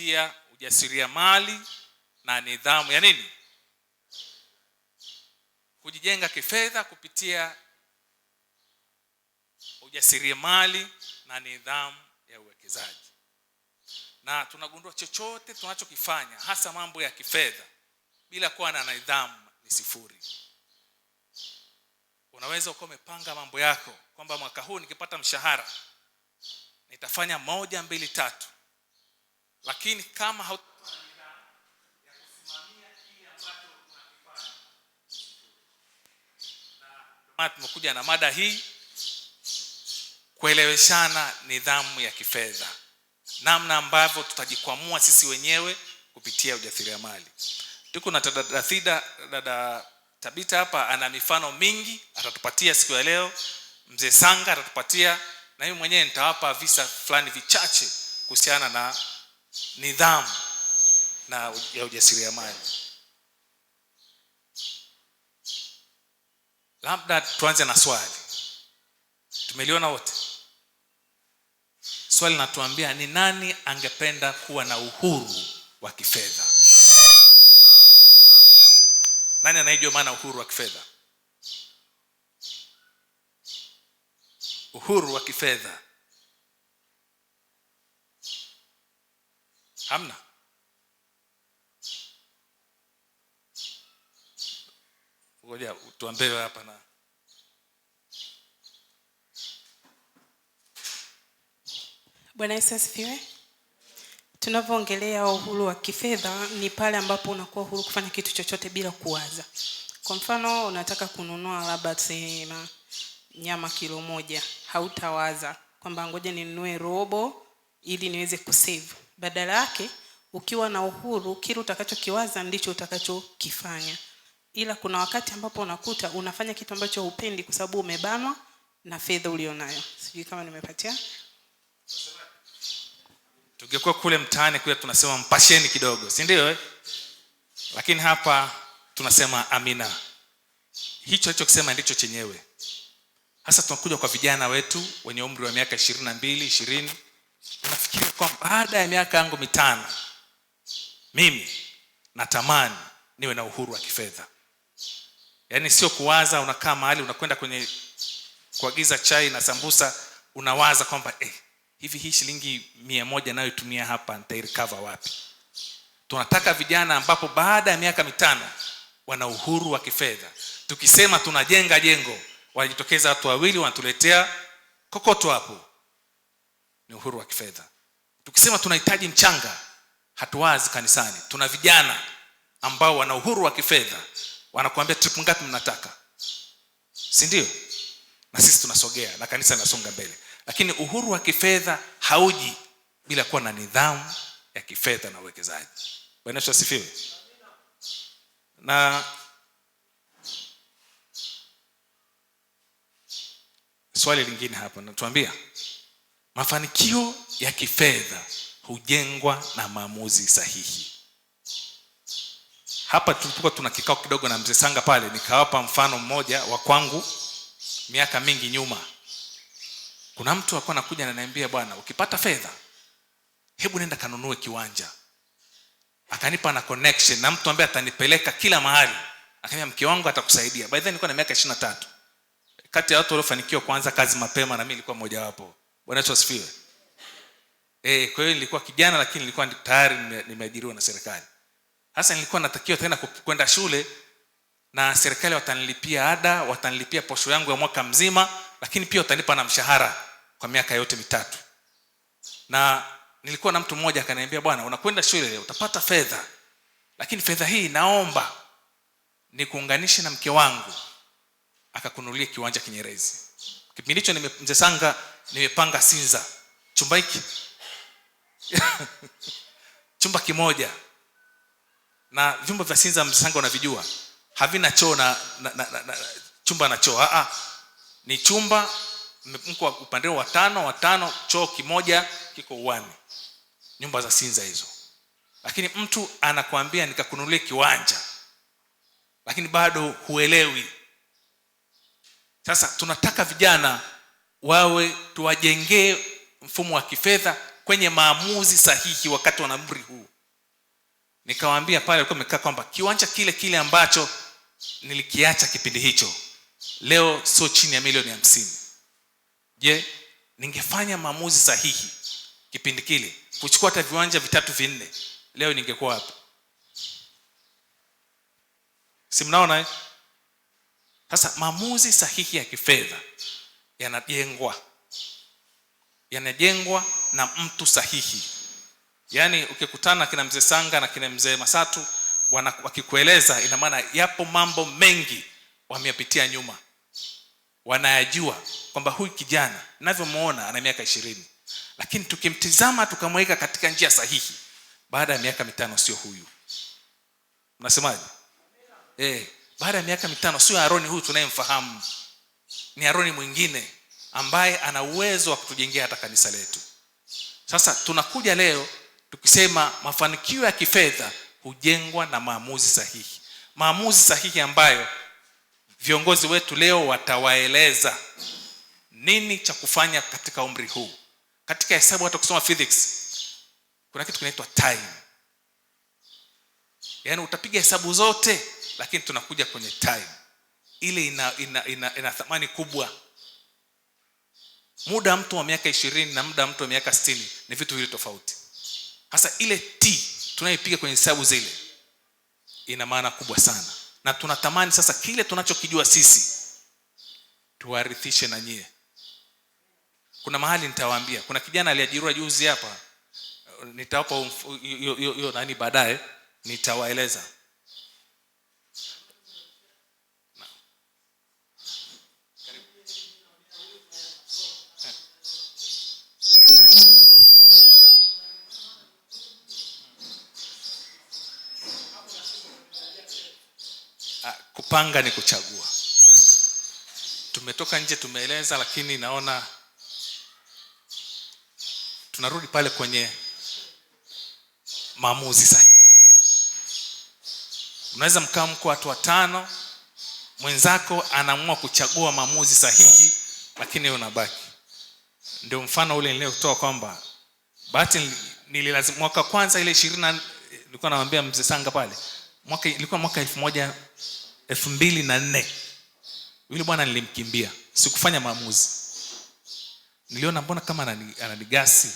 kupitia ujasiriamali na nidhamu ya nini? Kujijenga kifedha kupitia ujasiriamali na nidhamu ya uwekezaji. Na tunagundua chochote tunachokifanya, hasa mambo ya kifedha, bila kuwa na nidhamu ni sifuri. Unaweza ukawa umepanga mambo yako kwamba mwaka huu nikipata mshahara nitafanya 1, 2, 3, lakini kama hautakuwa na nidhamu ya kusimamia kile ambacho unakifanya, na maana tumekuja na mada hii kueleweshana nidhamu ya kifedha, namna ambavyo tutajikwamua sisi wenyewe kupitia ujasiriamali. Tuko na dada Thida, dada Tabita hapa ana mifano mingi atatupatia siku ya leo. Mzee Sanga atatupatia, na mimi mwenyewe nitawapa visa fulani vichache kuhusiana na nidhamu na ya ujasiriamali. Labda tuanze na swali. Tumeliona wote. Swali linatuambia ni nani angependa kuwa na uhuru wa kifedha? Nani anayejua maana uhuru wa kifedha? Uhuru wa kifedha. Hamna? Ngoja tuambiwe hapa na Bwana Yesu asifiwe. Tunapoongelea uhuru wa kifedha ni pale ambapo unakuwa huru kufanya kitu chochote bila kuwaza. Kwa mfano unataka kununua labda tuseme nyama kilo 1, hautawaza kwamba ngoja ninunue robo ili niweze kusave. Badala yake ukiwa na uhuru, kile utakachokiwaza ndicho utakachokifanya. Ila kuna wakati ambapo unakuta unafanya kitu ambacho hupendi kwa sababu umebanwa na fedha ulionayo. Sijui kama nimepatia. Tungekuwa kule mtaani kule tunasema mpasheni kidogo, si ndio? Lakini hapa tunasema amina. Hicho alichokisema ndicho chenyewe. Hasa tunakuja kwa vijana wetu wenye umri wa miaka 22, 20. Unafikiri kwamba baada ya miaka yangu 5 mimi natamani niwe na uhuru wa kifedha. Yaani sio kuwaza, unakaa mahali unakwenda kwenye kuagiza chai na sambusa, unawaza kwamba hivi hii shilingi 100 nayoitumia hapa nitairecover wapi? Tunataka vijana ambapo baada ya miaka 5 wana uhuru wa kifedha. Tukisema tunajenga jengo, wanajitokeza watu wawili wanatuletea kokoto hapo. Ni uhuru wa kifedha. Tukisema tunahitaji mchanga, hatuwazi kanisani. Tuna vijana ambao wana uhuru wa kifedha, wanakuambia trip ngapi mnataka, si ndio? Na sisi tunasogea na kanisa linasonga mbele. Lakini uhuru wa kifedha hauji bila kuwa na nidhamu ya kifedha na uwekezaji. Bwana Yesu asifiwe. Na swali lingine hapa natuambia mafanikio ya kifedha hujengwa na maamuzi sahihi. Hapa tulikuwa tuna kikao kidogo na Mzee Sanga pale, nikawapa mfano mmoja wa kwangu miaka mingi nyuma. Kuna mtu alikuwa anakuja ananiambia, bwana ukipata fedha hebu nenda kanunue kiwanja. Akanipa na connection na mtu ambaye atanipeleka kila mahali. Akaniambia mke wangu atakusaidia. By the way nilikuwa na miaka 23. Kati ya watu waliofanikiwa kuanza kazi mapema na mimi nilikuwa mmoja wapo. Bwana Yesu asifiwe. Kwa hiyo nilikuwa kijana lakini nilikuwa tayari nimeajiriwa na serikali. Sasa nilikuwa natakiwa tena kwenda shule na serikali watanilipia ada, watanilipia posho yangu ya mwaka mzima, lakini pia watanipa na mshahara kwa miaka yote 3. Na nilikuwa na mtu mmoja akaniambia, bwana unakwenda shule leo utapata fedha, lakini fedha hii naomba nikuunganishe na mke wangu akakununulia kiwanja Kinyerezi. Kipindi hicho Mzee Sanga nimepanga Sinza chumba hiki chumba kimoja, na vyumba vya Sinza Mzee Sanga unavijua havina choo na chumba na choo. Ni chumba mko upande wa watano, choo kimoja kiko uani. Nyumba za Sinza hizo. Lakini mtu anakuambia nikakununulie kiwanja, lakini bado huelewi. Sasa tunataka vijana wawe, tuwajengee mfumo wa kifedha kwenye maamuzi sahihi wakati wana umri huu. Nikawaambia pale walikuwa wamekaa kwamba kiwanja kile kile ambacho nilikiacha kipindi hicho leo sio chini ya milioni 50. Je, ningefanya maamuzi sahihi kipindi kile kuchukua hata viwanja 3 4, leo ningekuwa wapi? Si mnaona eh? Sasa maamuzi sahihi ya kifedha yanajengwa na mtu sahihi. Yaani ukikutana kina mzee Sanga na kina mzee Masatu wakikueleza, ina maana yapo mambo mengi wameyapitia nyuma, wanayajua kwamba huyu kijana ninavyomuona ana miaka 20, lakini tukimtizama tukamweka katika njia sahihi, baada ya miaka 5 sio huyu. Mnasemaje? Baada ya miaka 5 sio Aroni huyu tunayemfahamu, ni Aroni mwingine ambaye ana uwezo wa kutujengea hata kanisa letu. Sasa tunakuja leo tukisema mafanikio ya kifedha hujengwa na maamuzi sahihi. Maamuzi sahihi ambayo viongozi wetu leo watawaeleza nini cha kufanya katika umri huu. Katika hesabu, hata kusoma physics, kuna kitu kinaitwa time. Yaani utapiga hesabu zote, lakini tunakuja kwenye time. Ile ina thamani kubwa. Muda mtu wa miaka 20 na muda mtu wa miaka 60 ni vitu viwili tofauti. Hasa ile T tunayopiga kwenye hesabu zile ina maana kubwa sana. Na tunatamani sasa kile tunachokijua sisi tuwarithishe na nyie. Kuna mahali nitawaambia, kuna kijana aliajiriwa juzi hapa, nitawapa hiyo nani baadaye, nitawaeleza. Kupanga ni kuchagua. Tumetoka nje tumeeleza, lakini naona tunarudi pale kwenye maamuzi sahihi. Unaweza mkaa mko watu 5, mwenzako anaamua kuchagua maamuzi sahihi, lakini wewe unabaki. Ndio mfano ule niliotoa kwamba bahati nililazimika mwaka kwanza ile 20, nilikuwa nawaambia mzee Sanga pale, ilikuwa mwaka 2004. Yule bwana nilimkimbia, sikufanya maamuzi. Niliona mbona kama ananigasi.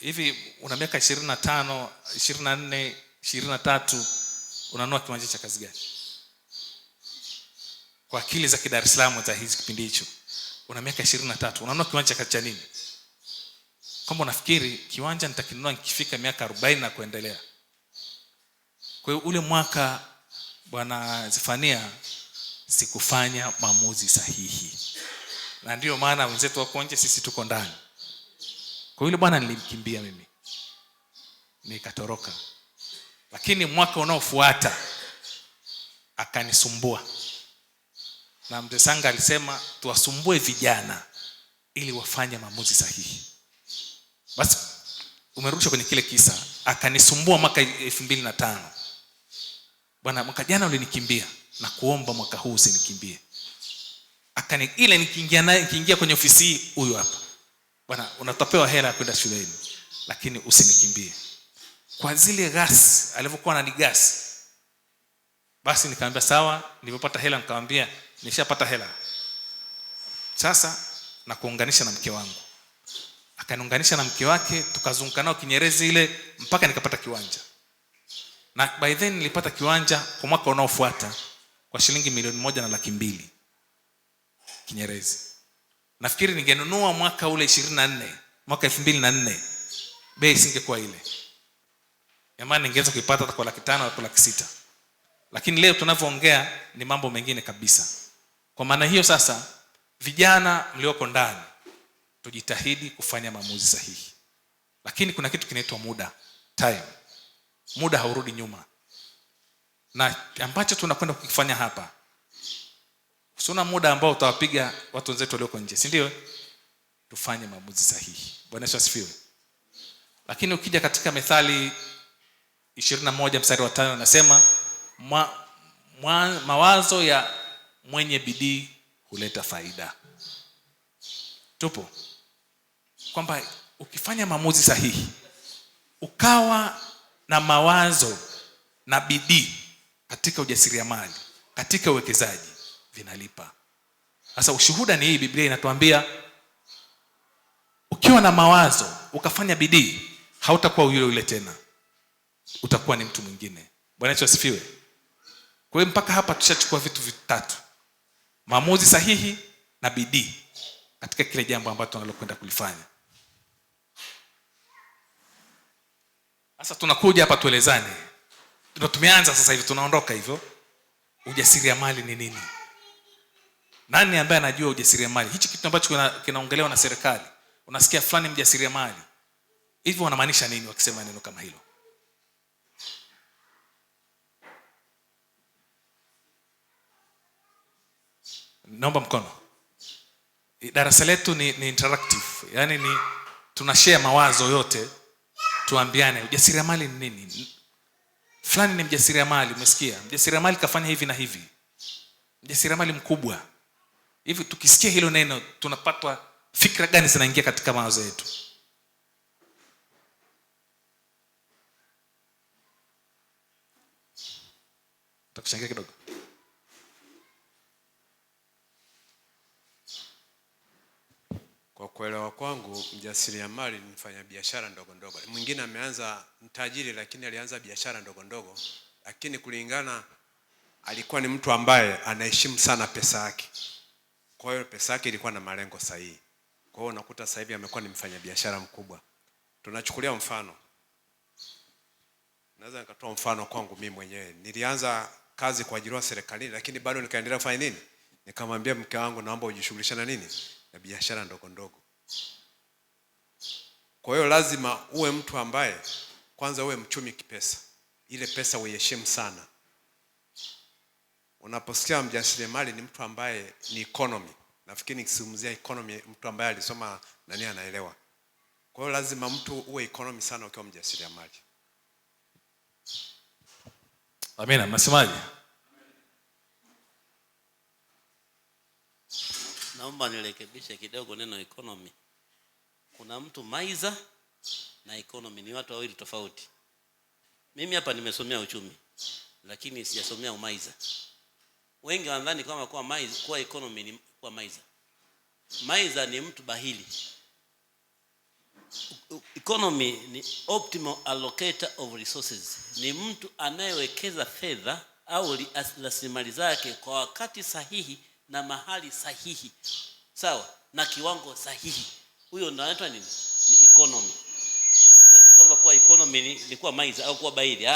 Hivi una miaka 25, 24, 23, unanunua kiwanja cha kazi gani? Kwa akili za Dar es Salaam za hizi kipindi hicho, una miaka 23, unanunua kiwanja cha nini? Kama unafikiri kiwanja nitakinunua nikifika miaka 40 na kuendelea. Kwa hiyo ule mwaka bwana Zefania sikufanya maamuzi sahihi. Na ndio maana wenzetu wako nje, sisi tuko ndani. Kwa yule bwana nilimkimbia mimi, nikatoroka. Lakini mwaka unaofuata akanisumbua. Na mzee Sanga alisema tuwasumbue vijana ili wafanye maamuzi sahihi. Basi umerudishwa kwenye kile kisa, akanisumbua mwaka 2005. Bwana, mwaka jana ulinikimbia na kuomba mwaka huu usinikimbie. Akani ile nikiingia naye, nikiingia kwenye ofisi hii, huyu hapa. Bwana, unatapewa hela ya kwenda shuleni, lakini usinikimbie. Kwa zile gas alivyokuwa ananigas, basi nikamwambia sawa. Nilipopata hela nikamwambia nishapata hela sasa, na kuunganisha na mke wangu. Akaniunganisha na mke wake, tukazunguka nao Kinyerezi ile mpaka nikapata kiwanja. Na by then nilipata kiwanja kwa mwaka unaofuata kwa shilingi 1,200,000 Kinyerezi. Nafikiri ningenunua mwaka ule 24, mwaka 2004, bei isingekuwa ile. Jamani, ningeweza kuipata hata kwa 500,000 au kwa 600,000. Lakini leo tunavyoongea ni mambo mengine kabisa. Kwa maana hiyo sasa, vijana mlioko ndani, tujitahidi kufanya maamuzi sahihi. Lakini kuna kitu kinaitwa muda, time. Muda haurudi nyuma. Na ambacho tunakwenda kukifanya hapa, sio muda ambao utawapiga watu wenzetu walioko nje, si ndio? Tufanye maamuzi sahihi. Bwana Yesu asifiwe. Lakini ukija katika Methali 21 mstari wa 5 anasema mawazo ya mwenye bidii huleta faida. Tupo kwamba Ukifanya maamuzi sahihi, ukawa na mawazo na bidii katika ujasiriamali, katika uwekezaji, vinalipa. Sasa ushuhuda ni hii, Biblia inatuambia ukiwa na mawazo ukafanya bidii, hautakuwa yule yule tena, utakuwa ni mtu mwingine. Bwana Yesu asifiwe. Kwa hiyo mpaka hapa tushachukua vitu vitatu: maamuzi sahihi na bidii katika kile jambo ambalo tunalokwenda kulifanya. Sasa tunakuja hapa tuelezane, ndio tumeanza sasa hivi, tunaondoka hivyo. Ujasiriamali ni nini? Nani ambaye anajua ujasiriamali? Hichi kitu ambacho kinaongelewa na serikali, unasikia fulani mjasiriamali, hivyo wanamaanisha nini wakisema neno kama hilo? Naomba mkono. Darasa letu ni interactive, yaani ni tunashare mawazo yote, tuambiane ujasiriamali ni nini. Fulani ni mjasiriamali, umesikia mjasiriamali kafanya hivi na hivi, mjasiriamali mkubwa hivi. Tukisikia hilo neno tunapatwa fikra gani zinaingia katika mawazo yetu? Takushangia kidogo. Kwa kuelewa kwangu, mjasiriamali ni mfanyabiashara ndogo ndogo. Mwingine ameanza mtajiri, lakini alianza biashara ndogo ndogo, lakini kulingana, alikuwa ni mtu ambaye anaheshimu sana pesa yake. Kwa hiyo pesa yake ilikuwa na malengo sahihi. Kwa hiyo unakuta sasa hivi amekuwa ni mfanyabiashara mkubwa. Tunachukulia mfano, naweza nikatoa mfano kwangu mimi mwenyewe. Nilianza kazi kuajiriwa serikalini, lakini bado nikaendelea kufanya nini? Nikamwambia mke wangu, naomba ujishughulishe na nini? Na biashara ndogo ndogo. Kwa hiyo lazima uwe mtu ambaye kwanza uwe mchumi kipesa. Ile pesa uiheshimu sana. Unaposikia mjasiriamali ni mtu ambaye ni economy. Nafikiri nikizungumzia economy, mtu ambaye alisoma nani anaelewa. Kwa hiyo lazima mtu uwe economy sana ukiwa mjasiriamali. Amina, mnasemaje? Naomba nirekebishe kidogo neno economy. Kuna mtu maiza na economy ni watu wawili tofauti. Mimi hapa nimesomea uchumi, lakini sijasomea umaiza. Wengi wanadhani kama kuwa maiza, kuwa economy ni kuwa maiza. Maiza ni mtu bahili. Economy ni optimal allocator of resources. Ni mtu anayewekeza fedha au rasilimali zake kwa wakati sahihi na mahali sahihi, sawa, na kiwango sahihi. Huyo ndo anaitwa nini? Ni economy. Msidhani kwamba kuwa economy ni kuwa maiza au kuwa bahili.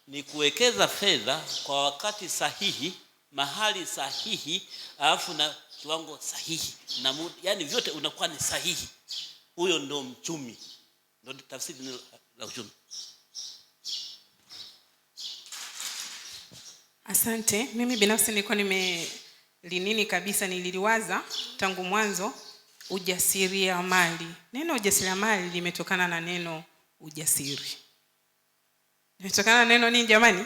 Ni kuwekeza fedha kwa wakati sahihi, mahali sahihi, alafu na kiwango sahihi, na yani vyote unakuwa ni sahihi. Huyo ndo mchumi. Ndo tafsiri la uchumi. Asante. Mimi binafsi nilikuwa nimelinini kabisa, nililiwaza tangu mwanzo ujasiriamali. Neno ujasiriamali limetokana na neno ujasiri. Limetokana na neno nini jamani?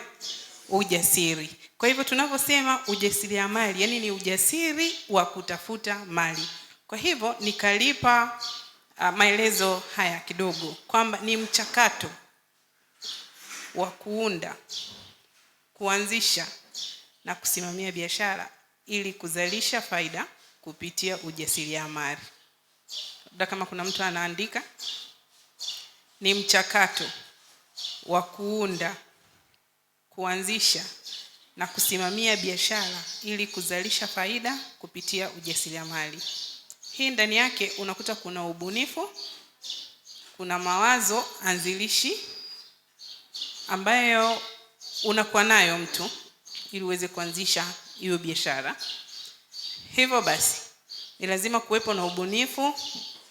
Ujasiri. Kwa hivyo tunaposema ujasiriamali, yani ni ujasiri wa kutafuta mali. Kwa hivyo nikalipa maelezo haya kidogo kwamba ni mchakato wa kuunda, kuanzisha na kusimamia biashara ili kuzalisha faida kupitia ujasiriamali. Labda kama kuna mtu anaandika, ni mchakato wa kuunda, kuanzisha na kusimamia biashara ili kuzalisha faida kupitia ujasiriamali. Hii ndani yake unakuta kuna ubunifu, kuna mawazo anzilishi ambayo unakuwa nayo mtu ili uweze kuanzisha hiyo biashara. Hivyo basi ni lazima kuwepo na ubunifu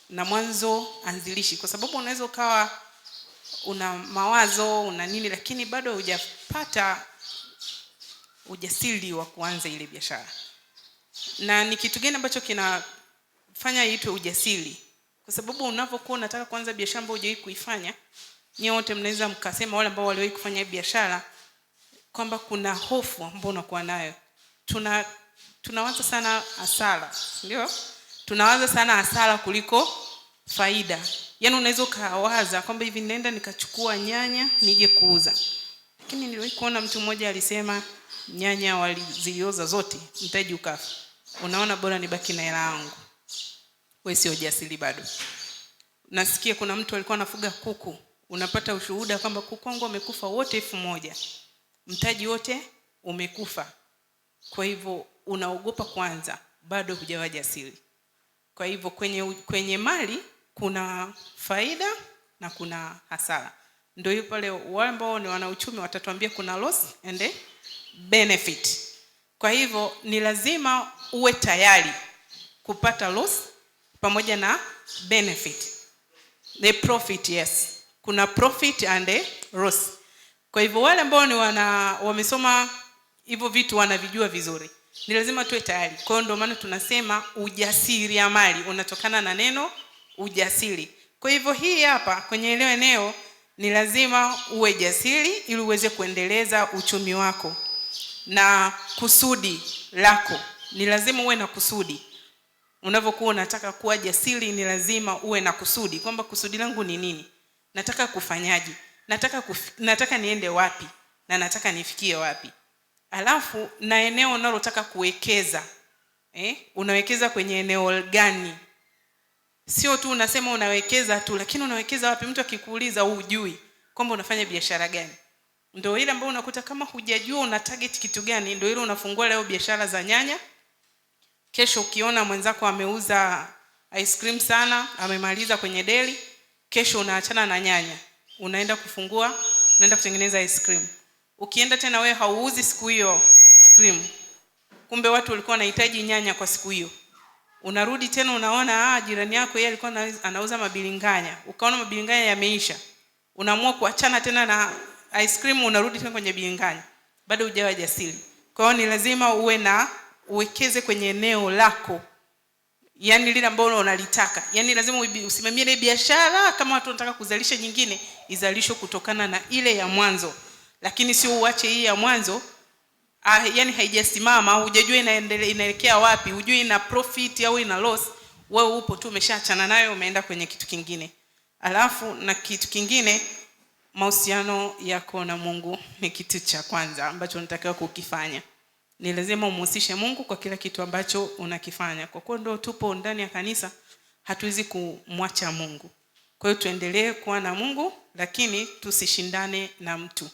na mwanzo anzilishi, kwa sababu unaweza ukawa una mawazo una nini, lakini bado hujapata ujasiri wa kuanza ile biashara. Na ni kitu gani ambacho kinafanya iitwe ujasiri? Kwa sababu unapokuwa unataka kuanza biashara ambayo hujawahi kuifanya, nyote mnaweza mkasema, wale ambao waliwahi kufanya biashara, kwamba kuna hofu ambayo unakuwa nayo. Tunawaza sana hasara, ndio? Tunawaza sana hasara kuliko faida. Yaani unaweza ukawaza kwamba hivi nenda nikachukua nyanya nije kuuza, lakini niliwahi kuona mtu mmoja alisema nyanya walizioza zote, mtaji ukafa. Unaona, bora nibaki na hela yangu. Wewe sio jasiri bado. Nasikia kuna mtu alikuwa anafuga kuku, unapata ushuhuda kwamba kuku wangu wamekufa wote 1000, mtaji wote umekufa. Kwa hivyo unaogopa kwanza, bado hujawa jasiri. Kwa hivyo kwenye mali kuna faida na kuna hasara. Ndio hiyo pale wale ambao ni wanauchumi watatuambia kuna loss and benefit. Kwa hivyo ni lazima uwe tayari kupata loss pamoja na benefit. The profit, yes. Kuna profit and loss. Kwa hivyo wale ambao ni wamesoma hivyo vitu wanavijua vizuri. Ni lazima tuwe tayari. Kwa hiyo ndio maana tunasema ujasiriamali unatokana na neno ujasiri. Kwa hivyo hii hapa kwenye ile eneo ni lazima uwe jasiri ili uweze kuendeleza uchumi wako. Na kusudi lako ni lazima uwe na kusudi. Unavyokuwa unataka kuwa jasiri ni lazima uwe na kusudi, kwamba kusudi langu ni nini? Nataka kufanyaje? Nataka niende wapi? Na nataka nifikie wapi? Alafu na eneo unalotaka kuwekeza. Unawekeza kwenye eneo gani? Sio tu unasema unawekeza tu, lakini unawekeza wapi? Mtu akikuuliza hujui kwamba unafanya biashara gani. Ndio ile ambayo unakuta kama hujajua una target kitu gani, ndio ile unafungua leo biashara za nyanya. Kesho ukiona mwenzako ameuza ice cream sana, amemaliza kwenye deli, kesho unaachana na nyanya, unaenda kufungua, unaenda kutengeneza ice cream. Ukienda tena wewe hauuzi siku hiyo ice cream, kumbe watu walikuwa wanahitaji nyanya kwa siku hiyo. Unarudi tena unaona jirani yako yeye alikuwa anauza mabilinganya, ukaona mabilinganya yameisha, unaamua kuachana tena na ice cream, unarudi tena kwenye bilinganya. Bado hujawa jasiri. Kwa hiyo ni lazima uwe na uwekeze kwenye eneo lako, yani lile ambalo unalitaka. Yani lazima usimamie ile biashara. Kama watu wanataka kuzalisha nyingine, izalishwe kutokana na ile ya mwanzo, lakini sio uache hii ya mwanzo yani haijasimama, hujajua inaelekea wapi, hujui ina profit au ina loss. Wewe upo tu umeshaachana nayo, umeenda kwenye kitu kingine. Alafu na kitu kingine, mahusiano yako na Mungu ni kitu cha kwanza ambacho unatakiwa kukifanya. Ni lazima umhusishe Mungu kwa kila kitu ambacho unakifanya. Kwa kuwa ndio tupo ndani ya kanisa, hatuwezi kumwacha Mungu. Kwa hiyo tuendelee kuwa na Mungu, lakini tusishindane na mtu.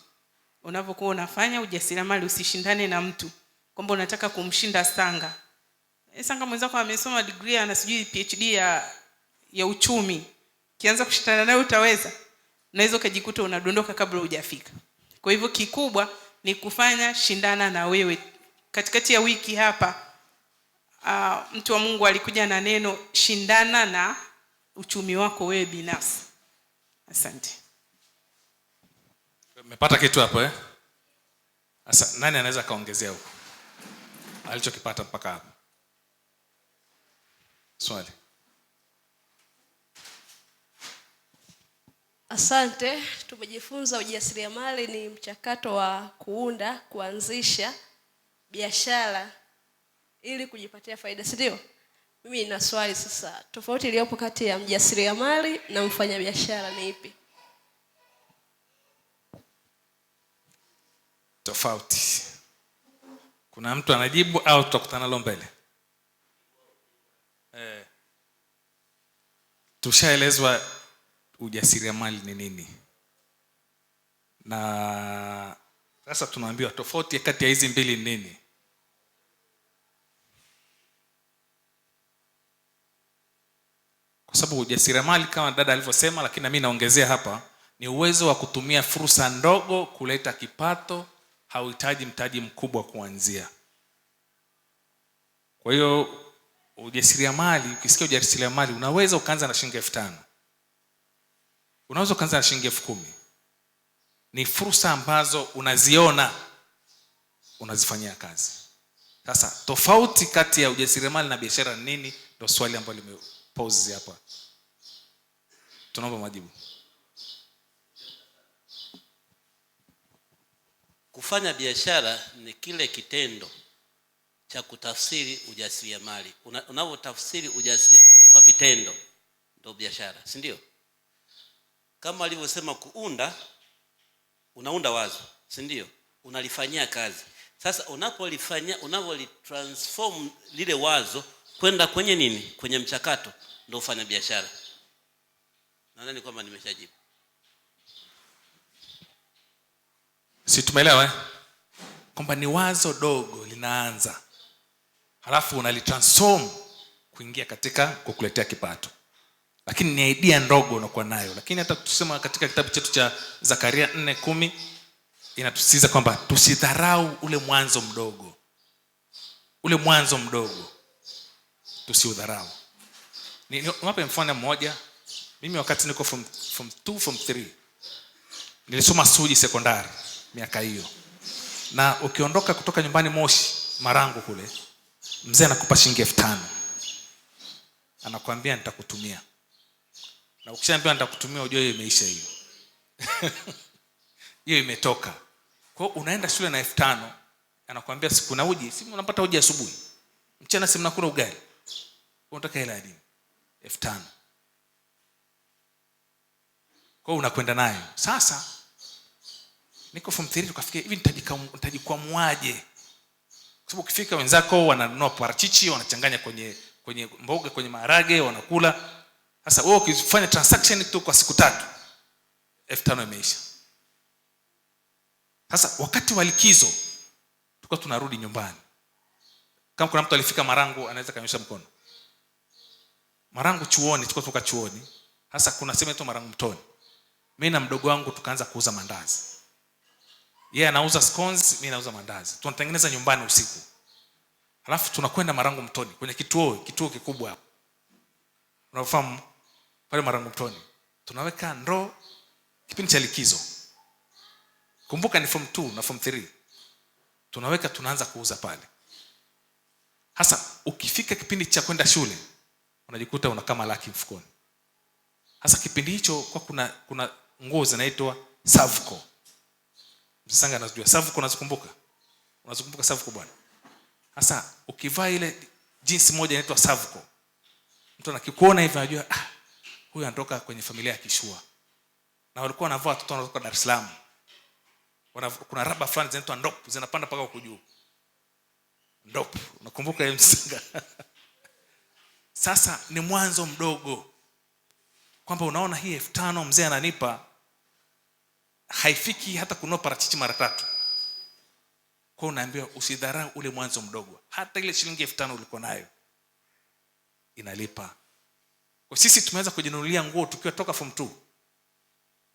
Unapokuwa unafanya ujasiriamali usishindane na mtu kwamba unataka kumshinda Sanga. Sanga mwenzako amesoma degree, ana sijui PhD ya uchumi. Ukianza kushindana naye utaweza? Unaweza ukajikuta unadondoka kabla hujafika. Kwa hivyo kikubwa ni kufanya shindana na wewe. Katikati ya wiki hapa mtu wa Mungu alikuja na neno shindana na uchumi wako wewe binafsi. Asante. Umepata kitu hapo eh? Sasa nani anaweza kaongezea huko alichokipata mpaka hapo? Swali. Asante. Tumejifunza ujasiriamali ni mchakato wa kuunda, kuanzisha biashara ili kujipatia faida, si ndio? Mimi nina swali sasa, tofauti iliyopo kati ya mjasiriamali na mfanyabiashara ni ipi? Tofauti. Kuna mtu anajibu au tutakutana leo mbele? Tushaelezwa ujasiriamali ni nini, na sasa tunaambiwa tofauti kati ya hizi mbili ni nini. Kwa sababu ujasiriamali kama dada alivyosema, lakini na mimi naongezea hapa, ni uwezo wa kutumia fursa ndogo kuleta kipato, hauhitaji mtaji mkubwa kuanzia. Kwa hiyo ujasiriamali, ukisikia ujasiriamali unaweza ukaanza na shilingi 5,000. Unaweza ukaanza na shilingi 10,000. Ni fursa ambazo unaziona unazifanyia kazi. Sasa tofauti kati ya ujasiriamali na biashara ni nini? Ndio swali ambalo limepause hapa. Tunaomba majibu. Kufanya biashara ni kile kitendo cha kutafsiri ujasiriamali. Unavyotafsiri ujasiriamali kwa vitendo ndio biashara, si ndio? Kama alivyosema kuunda, unaunda wazo, si ndio? Unalifanyia kazi. Sasa unapolifanyia, unapolitransform lile wazo kwenda kwenye nini? Kwenye mchakato, ndio ufanya biashara. Nadhani kwamba nimeshajibu. Si tumeelewa eh? Kwamba ni wazo dogo linaanza, halafu unalitransform kuingia katika kukuletea kipato, lakini ni idea ndogo unakuwa nayo. Lakini hata tusema katika kitabu chetu cha Zakaria 4:10 inatusisitiza kwamba tusidharau ule mwanzo mdogo. Ule mwanzo mdogo tusiudharau. Niwape mfano mmoja. Mimi wakati niko form 2, form 3 nilisoma Suji sekondari miaka hiyo. Na ukiondoka kutoka nyumbani Moshi Marangu kule, mzee anakupa shilingi 5,000. Anakuambia nitakutumia. Na ukishaambiwa nitakutumia, ujue hiyo imeisha hiyo. Hiyo imetoka. Kwa hiyo unaenda shule na 5,000, anakuambia siku na uji, si unapata uji asubuhi. Mchana si mnakula ugali. Unataka hela ya nini? 5,000. Kwa hiyo unakwenda nayo. Sasa niko form 3 tukafikia hivi, nitajikwamuaje? Kwa sababu ukifika wenzako wananunua parachichi, wanachanganya kwenye mboga, kwenye maharage, wanakula. Sasa wewe ukifanya transaction tu kwa siku 3, 5,000 imeisha. Sasa wakati wa likizo tulikuwa tunarudi nyumbani. Kama kuna mtu alifika Marangu anaweza kanyosha mkono. Marangu chuoni, tulikuwa tuka chuoni. Sasa kuna sehemu inaitwa Marangu Mtoni. Mimi na mdogo wangu tukaanza kuuza mandazi. Yeye anauza scones, mimi nauza mandazi. Tunatengeneza nyumbani usiku. Halafu tunakwenda Marangu Mtoni kwenye kituo kikubwa hapo. Unafahamu pale Marangu Mtoni. Tunaweka ndoo kipindi cha likizo. Kumbuka ni form 2 na form 3. Tunaweka, tunaanza kuuza pale. Hasa ukifika kipindi cha kwenda shule unajikuta una kama laki mfukoni. Hasa kipindi hicho kwa kuna nguo zinaitwa Savco. Msanga anajua Savco, unazikumbuka? Unazikumbuka Savco bwana? Hasa ukivaa ile jinsi moja inaitwa Savco, mtu anakikuona hivi anajua huyu anatoka kwenye familia ya kishua. Na walikuwa wanavaa watoto wanatoka Dar es Salaam. Kuna raba fulani zinaitwa ndop, zinapanda mpaka huko juu. Ndop, unakumbuka hiyo msanga? Sasa ni mwanzo mdogo. Kwamba unaona hii 5,000 mzee ananipa haifiki hata kununua parachichi mara 3. Kwa unaambiwa usidharau ule mwanzo mdogo. Hata ile shilingi 5,000 ulikuwa nayo inalipa. Kwa sisi tumeanza kujinunulia nguo tukiwa toka form 2.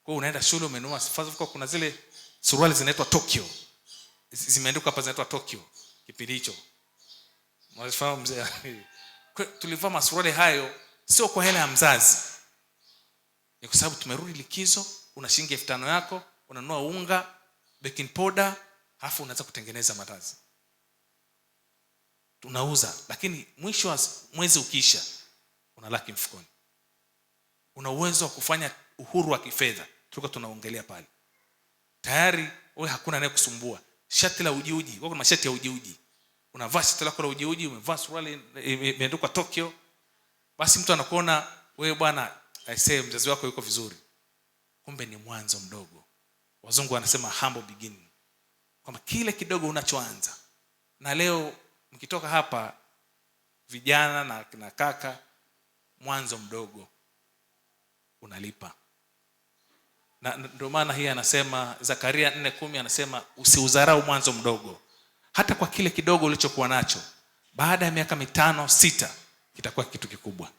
Kwa unaenda shule umenunua, kwa kuna zile suruali zinaitwa Tokyo. Zimeandikwa hapa zinaitwa Tokyo kipindi hicho. Mwafahamu mzee. Kwa tulivaa masuruali hayo sio kwa hela ya mzazi. Ni kwa sababu tumerudi likizo, una shilingi 5,000 yako, unanunua unga, baking powder, halafu unaanza kutengeneza mandazi. Tunauza, lakini mwisho wa mwezi ukiisha una laki mfukoni. Una uwezo wa kufanya uhuru wa kifedha. Tulikuwa tunaongelea pale. Tayari wewe hakuna anayekusumbua. Shati la ujiuji, wewe kuna mashati ya ujiuji. Unavaa shati lako la ujiuji, umevaa suruali imeandikwa Tokyo. Basi mtu anakuona wewe bwana, I say mzazi wako yuko vizuri. Kumbe ni mwanzo mdogo. Wazungu wanasema humble beginning. Kwamba kile kidogo unachoanza. Na leo mkitoka hapa vijana na kaka, mwanzo mdogo unalipa. Na ndio maana hii anasema Zakaria 4:10 anasema usiudharau mwanzo mdogo. Hata kwa kile kidogo ulichokuwa nacho, baada ya miaka 5 6 kitakuwa kitu kikubwa.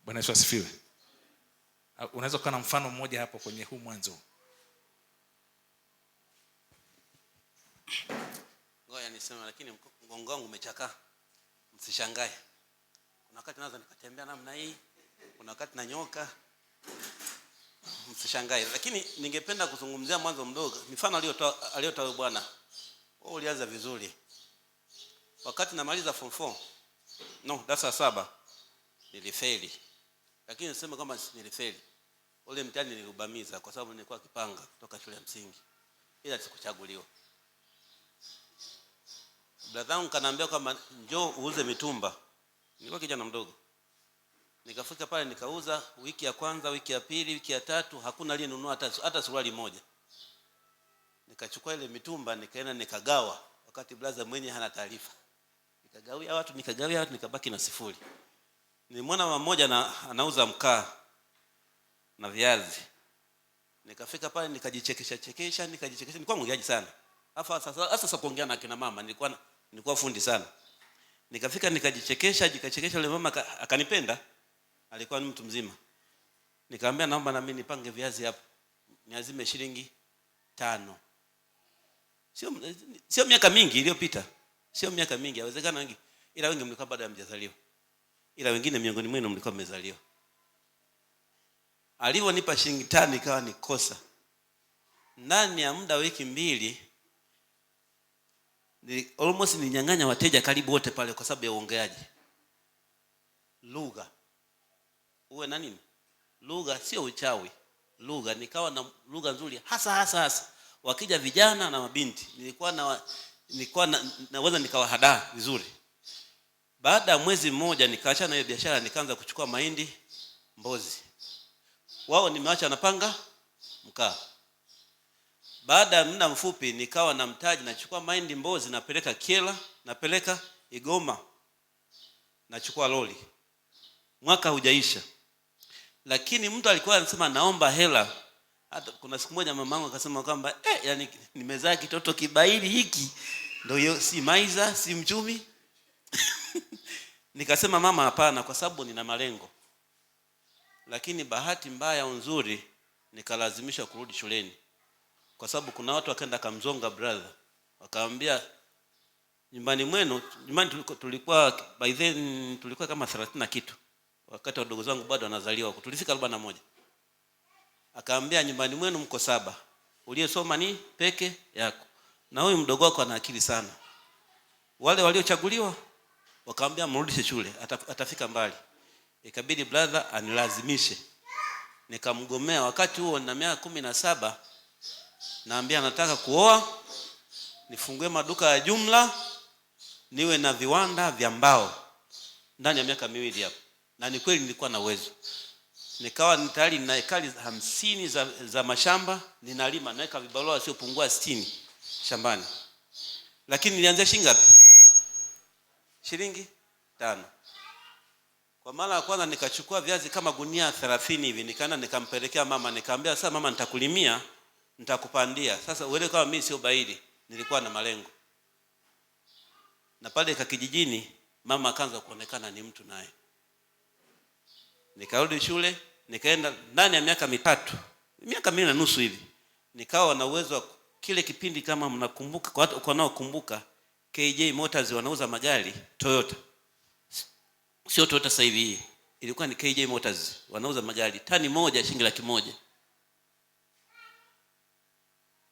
Bwana Yesu asifiwe. Unaweza kuwa na mfano mmoja hapo kwenye huu mwanzo. Ngoja niseme, lakini mgongo wangu umechakaa. Msishangae. Kuna wakati naweza nikatembea namna hii, kuna wakati nanyoka. Msishangae. Lakini ningependa kuzungumzia mwanzo mdogo. Mifano aliyotoa bwana. Wewe ulianza vizuri. Wakati namaliza form 4, no, darasa 7, nilifeli. Lakini niseme kama nilifeli. Ule mtihani niliubamiza kwa sababu nilikuwa kipanga kutoka shule ya msingi. Ila sikuchaguliwa. Brother wangu kaniambia kwamba njoo uuze mitumba. Nilikuwa kijana mdogo. Nikafika pale nikauza wiki ya kwanza, wiki ya pili, wiki ya tatu, hakuna aliyenunua hata suruali moja. Nikachukua ile mitumba nikaenda nikagawa, wakati brother mwenye hana taarifa. Nikagawia watu, nikagawia watu, nikabaki na 0. Nilimwona mama mmoja anauza mkaa na viazi. Nikafika pale nikajichekesha chekesha, nikajichekesha. Nilikuwa mwongeaji sana. Afa sasa kuongea na kina mama, nilikuwa fundi sana. Nikafika nikajichekesha, jikachekesha, yule mama akanipenda. Alikuwa ni mtu mzima. Nikamwambia naomba na mimi nipange viazi hapo. Niazime shilingi 5. Sio miaka mingi iliyopita. Sio miaka mingi, yawezekana wengi. Ila wengi mlikuwa bado hamjazaliwa. Ila wengine miongoni mwenu mlikuwa mmezaliwa. Alivyonipa shilingi 5 ikawa ni kosa. Ndani ya muda wiki 2 ni almost ninyang'anya wateja karibu wote pale kwa sababu ya uongeaji. Lugha. Uwe na nini? Lugha sio uchawi. Lugha, nikawa na lugha nzuri hasa hasa hasa. Wakija vijana na mabinti, nilikuwa naweza nikawahadaa vizuri. Baada ya mwezi mmoja nikaachana na hiyo biashara, nikaanza kuchukua mahindi Mbozi. Wao nimeacha napanga mkaa. Baada ya muda mfupi nikawa na mtaji, nachukua mahindi Mbozi napeleka Kyela, napeleka Igoma, nachukua lori. Mwaka hujaisha. Lakini mtu alikuwa anasema naomba hela. Hata kuna siku moja mamangu akasema kwamba yani nimezaa kitoto kibaili hiki. Ndio hiyo, si maiza, si mchumi. Nikasema mama hapana, kwa sababu nina malengo. Lakini bahati mbaya au nzuri nikalazimishwa kurudi shuleni. Kwa sababu kuna watu wakaenda kamzonga brother. Wakaambia nyumbani mwenu, nyumbani tulikuwa by then tulikuwa kama 30 na kitu. Wakati wadogo zangu bado wanazaliwa, tulifika 41. Akaambia nyumbani mwenu mko 7. Uliyesoma ni peke yako. Na huyu mdogo wako ana akili sana. Wale waliochaguliwa wakaambia mrudishe shule, atafika mbali. Ikabidi brother anilazimishe. Nikamgomea. Wakati huo na miaka 17, naambia nataka kuoa, nifungue maduka ya jumla, niwe na viwanda vya mbao ndani ya miaka 2 hapo. Na ni kweli nilikuwa na uwezo. Nikawa tayari nina ekari 50 za mashamba, ninalima, naweka vibarua sio 60 shambani. Lakini nilianzia shilingi ngapi? Shilingi 5. Kwa mara ya kwanza nikachukua viazi kama gunia 30 hivi, nikaenda nikampelekea mama, nikamwambia sasa mama nitakulimia, nitakupandia. Sasa uelewe kama mimi sio baili, nilikuwa na malengo. Na pale kijijini mama akaanza kuonekana ni mtu naye. Nikarudi shule, nikaenda ndani ya miaka 3, miaka 2.5 hivi. Nikawa na uwezo wa kile kipindi, kama mnakumbuka, kwa watu wanaokumbuka, KJ Motors wanauza magari Toyota. Sio Toyota sasa hivi hii. Ilikuwa ni KJ Motors wanauza magari tani moja shilingi 100,000.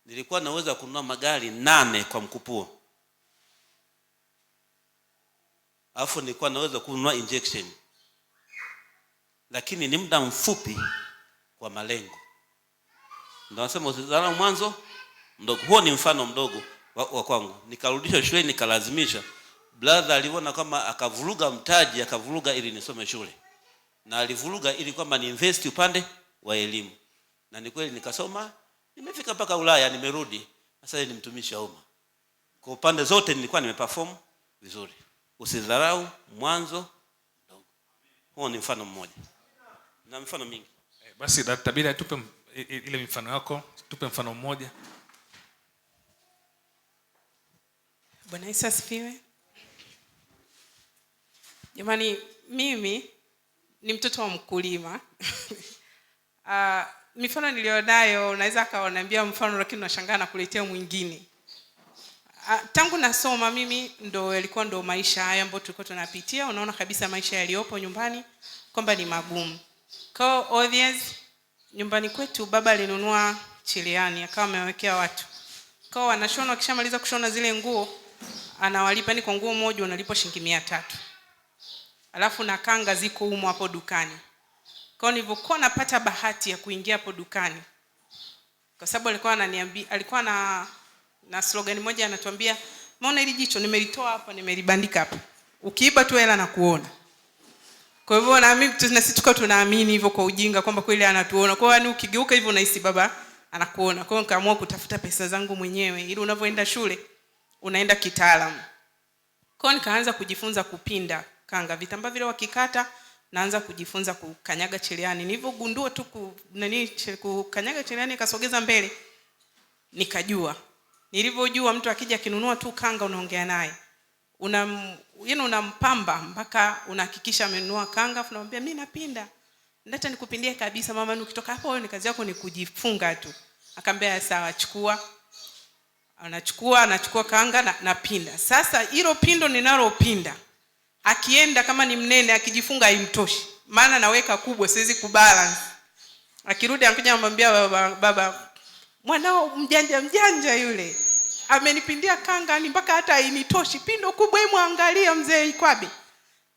Nilikuwa na uwezo wa kununua magari 8 kwa mkupuo. Alafu nilikuwa na uwezo wa kununua injection. Lakini ni muda mfupi kwa malengo. Ndio nasema usidharau mwanzo mdogo. Huo ni mfano mdogo wa kwangu. Nikarudishwa shule, nikalazimisha. Brother aliona kama akavuruga mtaji, akavuruga ili nisome shule. Na alivuruga ili kwamba ni invest upande wa elimu. Na ni kweli nikasoma, nimefika mpaka Ulaya, nimerudi. Sasa ni mtumishi wa umma. Kwa upande zote nilikuwa nimeperform vizuri. Usidharau mwanzo mdogo. Huo ni mfano mmoja. Na mfano mingi. Basi Tabira, tupe ile mifano yako, tupe mfano mmoja. Bwana Yesu asifiwe. Jamani, mimi ni mtoto wa mkulima. Mifano nilionayo unaweza akaniambia mfano lakini unashangaa na kuletea mwingine. Tangu nasoma mimi ndo yalikuwa ndo maisha haya ambayo tulikuwa tunapitia. Unaona kabisa maisha yaliyopo nyumbani kwamba ni magumu. Kwa obvious, nyumbani kwetu baba alinunua cherehani akawa amewekea watu. Kwa wanashona, wakishamaliza kushona zile nguo anawalipa, ni kwa nguo moja unalipwa shilingi 300. Alafu na kanga ziko humo hapo dukani. Kwa nilivyokuwa napata bahati ya kuingia hapo dukani, kwa sababu alikuwa ananiambia, alikuwa na slogan moja anatuambia, "Maona hili jicho nimelitoa hapa, nimelibandika hapa. Ukiiba tu hela na kuona." Kwa hivyo na mimi na sisi tukawa tunaamini hivyo kwa ujinga kwamba kweli anatuona. Kwa hiyo yani ukigeuka hivyo unahisi baba anakuona. Kwa hiyo nikaamua kutafuta pesa zangu mwenyewe ili unavyoenda shule unaenda kitaalamu. Kwa hiyo nikaanza kujifunza kupinda kanga, vitambaa vile wakikata naanza kujifunza kukanyaga cheleani. Nilivyogundua tu kukanyaga cheleani ikasogeza mbele, nikajua. Nilivyojua mtu akija akinunua tu kanga unaongea naye. Yaani unampamba mpaka unahakikisha amenunua kanga, afu unamwambia mimi napinda. Ndata nikupindie kabisa mama, ukitoka hapo wewe ni kazi yako ni kujifunga tu. Akamwambia sawa, chukua. Anachukua kanga na napinda. Sasa hilo pindo ninalopinda, akienda kama ni mnene akijifunga haimtoshi, maana naweka kubwa siwezi kubalance. Akirudi anakuja anamwambia baba, mwanao mjanja mjanja yule amenipindia kanga ni mpaka hata hainitoshi, pindo kubwa, hebu angalia mzee Ikwabe.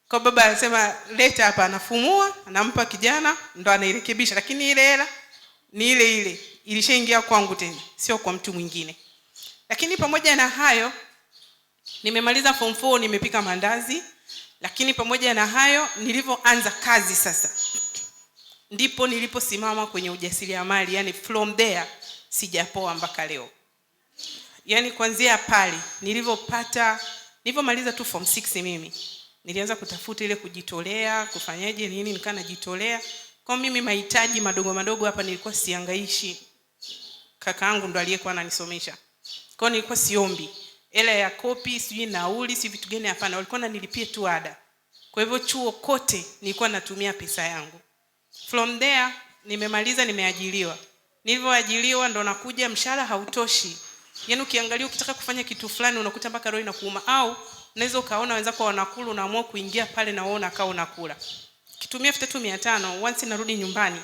Kwa baba anasema leta hapa, anafumua, anampa kijana ndo anairekebisha, lakini ile hela ni ile ile ilishaingia kwangu tena, sio kwa mtu mwingine. Lakini pamoja na hayo nimemaliza form 4, nimepika mandazi. Lakini pamoja na hayo nilivyoanza kazi sasa ndipo niliposimama kwenye ujasiriamali, yani from there sijapoa mpaka leo. Yani kuanzia pale nilivyomaliza tu form 6 mimi nilianza kutafuta ile kujitolea, kufanyaje nini, nikaa najitolea. Kwa mimi mahitaji madogo madogo hapa nilikuwa siangaishi, kakaangu ndo aliyekuwa ananisomesha. Kwa hiyo nilikuwa siombi hela ya kopi, sijui nauli, si vitu gani, hapana, walikuwa wananilipia tu ada. Kwa hivyo chuo kote nilikuwa natumia pesa yangu. From there nimemaliza, nimeajiriwa. Nilivyoajiriwa ndo nakuja, mshahara hautoshi. Yaani ukiangalia ukitaka kufanya kitu fulani unakuta mpaka roho inakuuma, au unaweza ukaona wenzako wanakula unaamua kuingia pale na wewe unakaa unakula. Kitumia 3500 once narudi nyumbani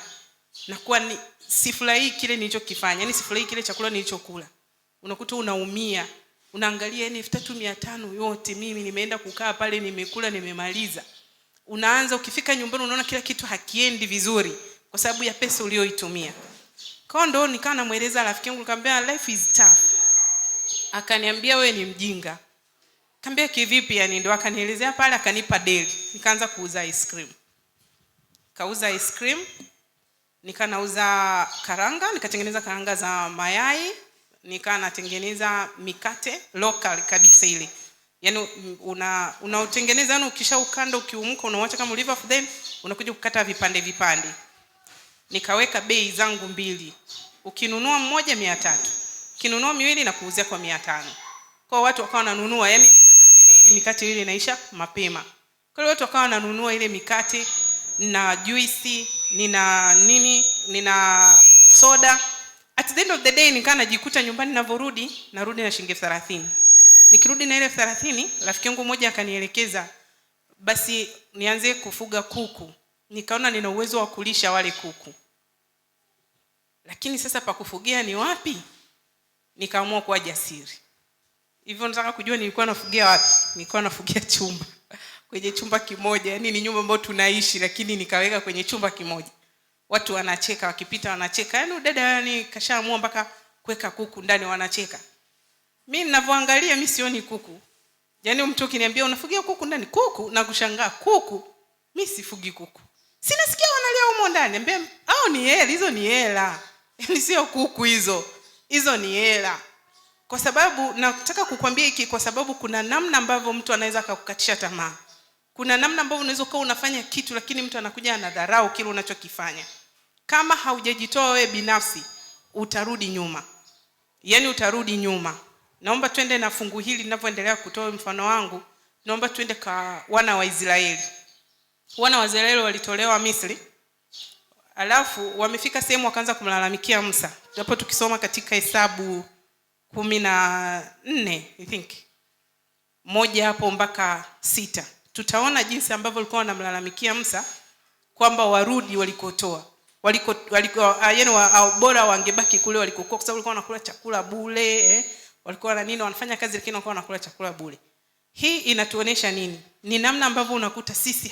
nakuwa ni sifurahii kile nilichokifanya, yani sifurahii kile chakula nilichokula. Unakuta unaumia, unaangalia yani 3500 yote mimi nimeenda kukaa pale nimekula nimemaliza. Unaanza ukifika nyumbani unaona kila kitu hakiendi vizuri kwa sababu ya pesa uliyoitumia. Kwa ndo nikawa namueleza rafiki yangu, nikamwambia life is tough. Akaniambia wewe ni mjinga. Nikamwambia kivipi yani? Ndo akanielezea pale, akanipa deli. Nikaanza kuuza ice cream. Kauza ice cream, nikanauza karanga, nikatengeneza karanga za mayai, nika natengeneza mikate local kabisa ile. Yaani unautengeneza, yani ukishaukanda ukiumuka unauacha kama ulivyo, then unakuja kukata vipande vipande. Nikaweka bei zangu mbili. Ukinunua mmoja 300. Ukinunua miwili na kuuzia kwa 500. Kwa watu wakawa wananunua, yani niliweka vile ili mikate ile inaisha mapema. Kwa hiyo watu wakawa wananunua ile mikate na juisi, nina nini, nina soda. At the end of the day nikaa najikuta nyumbani ninavorudi, narudi na shilingi 30. Nikirudi na ile 30, rafiki yangu mmoja akanielekeza basi nianze kufuga kuku. Nikaona nina uwezo wa kulisha wale kuku. Lakini sasa pa kufugia ni wapi? Nikaamua kuwa jasiri. Hivyo nataka kujua nilikuwa nafugia wapi? Nilikuwa nafugia chumba. Kwenye chumba kimoja, yani ni nyumba ambayo tunaishi lakini nikaweka kwenye chumba kimoja. Watu wanacheka, wakipita wanacheka. Yaani dada yani kashaamua mpaka kuweka kuku ndani, wanacheka. Mimi ninavyoangalia mimi sioni kuku. Yaani mtu ukiniambia unafugia kuku ndani, kuku na kushangaa kuku. Mimi sifugi kuku. Sinasikia wanalia humo ndani. Niambia hao ni hela, hizo ni hela. Yaani sio kuku hizo. Hizo ni hela. Kwa sababu nataka kukwambia hiki kwa sababu kuna namna ambavyo mtu anaweza akakukatisha tamaa. Kuna namna ambavyo unaweza kuwa unafanya kitu lakini mtu anakuja anadharau kile unachokifanya. Kama haujajitoa wewe binafsi utarudi nyuma. Yaani utarudi nyuma. Naomba twende na fungu hili ninavyoendelea kutoa mfano wangu. Naomba twende kwa wana wa Israeli. Wana wa Israeli walitolewa Misri. Alafu wamefika sehemu wakaanza kumlalamikia Musa. Hapo tukisoma katika Hesabu 14 I think 1 hapo mpaka 6. Tutaona jinsi ambavyo walikuwa wanamlalamikia Musa kwamba warudi walikotoa. Yaani bora wangebaki kule walikokuwa kwa sababu walikuwa wanakula chakula bure, walikuwa na nini, wanafanya kazi lakini walikuwa wanakula chakula bure. Hii inatuonesha nini? Ni namna ambavyo unakuta sisi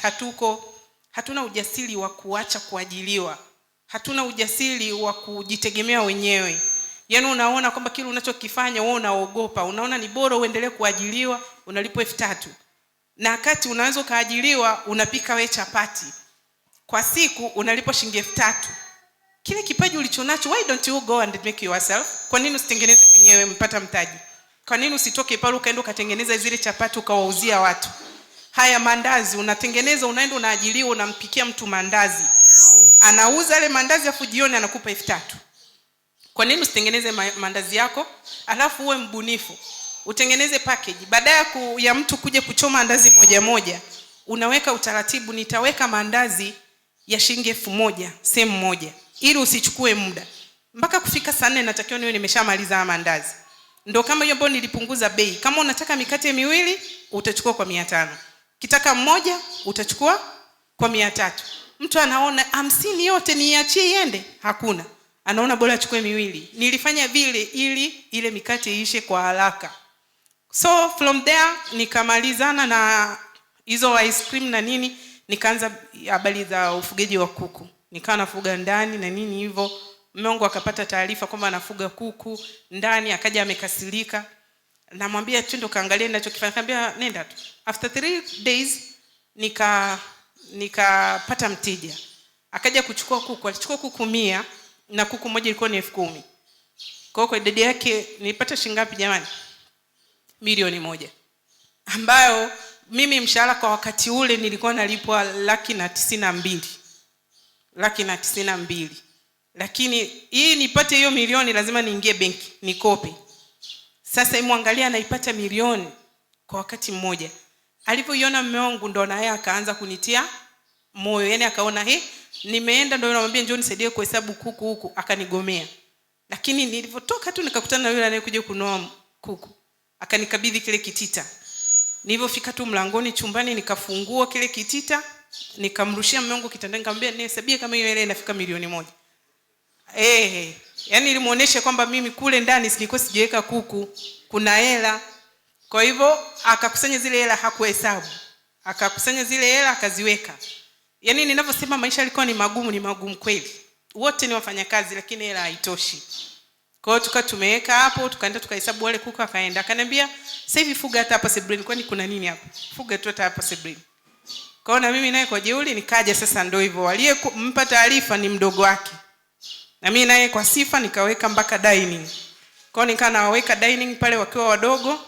hatuna ujasiri wa kuacha kuajiliwa. Hatuna ujasiri wa kujitegemea wenyewe. Yaani unaona kwamba kile unachokifanya wewe unaogopa, unaona ni bora uendelee kuajiliwa, unalipwa 3000. Na wakati unaweza ukaajiriwa unapika we chapati kwa siku unalipwa shilingi 3000. Kile kipaji ulichonacho, why don't you go and make yourself? Kwa nini usitengeneze mwenyewe mpata mtaji? Kwa nini usitoke pale ukaenda ukatengeneza zile chapati ukawauzia watu? Haya mandazi unatengeneza, unaenda unaajiriwa, unampikia mtu mandazi, anauza yale mandazi afu jioni anakupa 3000. Kwa nini usitengeneze mandazi yako alafu uwe mbunifu, utengeneze package? Baada ya mtu kuja kuchoma andazi moja moja, unaweka utaratibu, nitaweka mandazi ya shilingi 1000 sehemu moja, ili usichukue muda. Mpaka kufika saa 4 natakiwa niwe nimeshamaliza mandazi. Ndio kama hiyo ambayo nilipunguza bei. Kama unataka mikate miwili utachukua kwa 500. Kitaka mmoja utachukua kwa 300. Mtu anaona 50 yote niachie iende? Hakuna. Anaona bora achukue miwili. Nilifanya vile ili ile mikate iishe kwa haraka. So from there nikamalizana na hizo ice cream na nini, nikaanza habari za ufugaji wa kuku. Nikawa nafuga ndani na nini hivyo. Mume wangu akapata taarifa kwamba anafuga kuku ndani, akaja amekasirika. Namwambia twende kaangalie ninachokifanya. Akamwambia nenda tu. After 3 days nikapata mteja. Akaja kuchukua kuku, alichukua kuku 100 na kuku moja ilikuwa ni 10,000. Kwa hiyo kwa idadi yake nilipata shilingi ngapi jamani? 1,000,000. Ambayo mimi mshahara kwa wakati ule nilikuwa nalipwa 192,000. 192,000. Lakini hii nipate hiyo milioni lazima niingie benki nikope. Sasa imwangalia anaipata milioni kwa wakati mmoja. Alipoiona mume wangu ndo naye akaanza kunitia moyo. Yaani akaona he, nimeenda ndo namwambia njoo nisaidie kuhesabu kuku huku, akanigomea. Lakini nilipotoka tu nikakutana na yule anayekuja kunoa kuku. Akanikabidhi kile kitita. Nilipofika tu mlangoni chumbani nikafungua kile kitita, nikamrushia mume wangu kitandani, nikamwambia nihesabie kama hiyo hela inafika 1,000,000. Yani nilimuonesha kwamba mimi kule ndani nilikuwa sijaweka kuku, kuna hela. Kwa hivyo akakusanya zile hela, hakuhesabu. Akakusanya zile hela akaziweka. Yaani ninavyosema maisha yalikuwa ni magumu, ni magumu kweli. Wote ni wafanyakazi lakini hela haitoshi. Kwa hiyo tukawa tumeweka hapo, tukaenda tukahesabu wale kuku, akaenda. Akaniambia sasa hivi fuga hata hapa sebuleni, kwani kuna nini hapa? Fuga tu hata hapa sebuleni. Kwa hiyo na mimi naye kwa jeuri nikaja sasa, ndio hivyo. Aliyempa taarifa ni mdogo wake. Na mimi naye kwa sifa nikaweka mpaka dining. Kwa hiyo nikawa nawaweka dining pale wakiwa wadogo,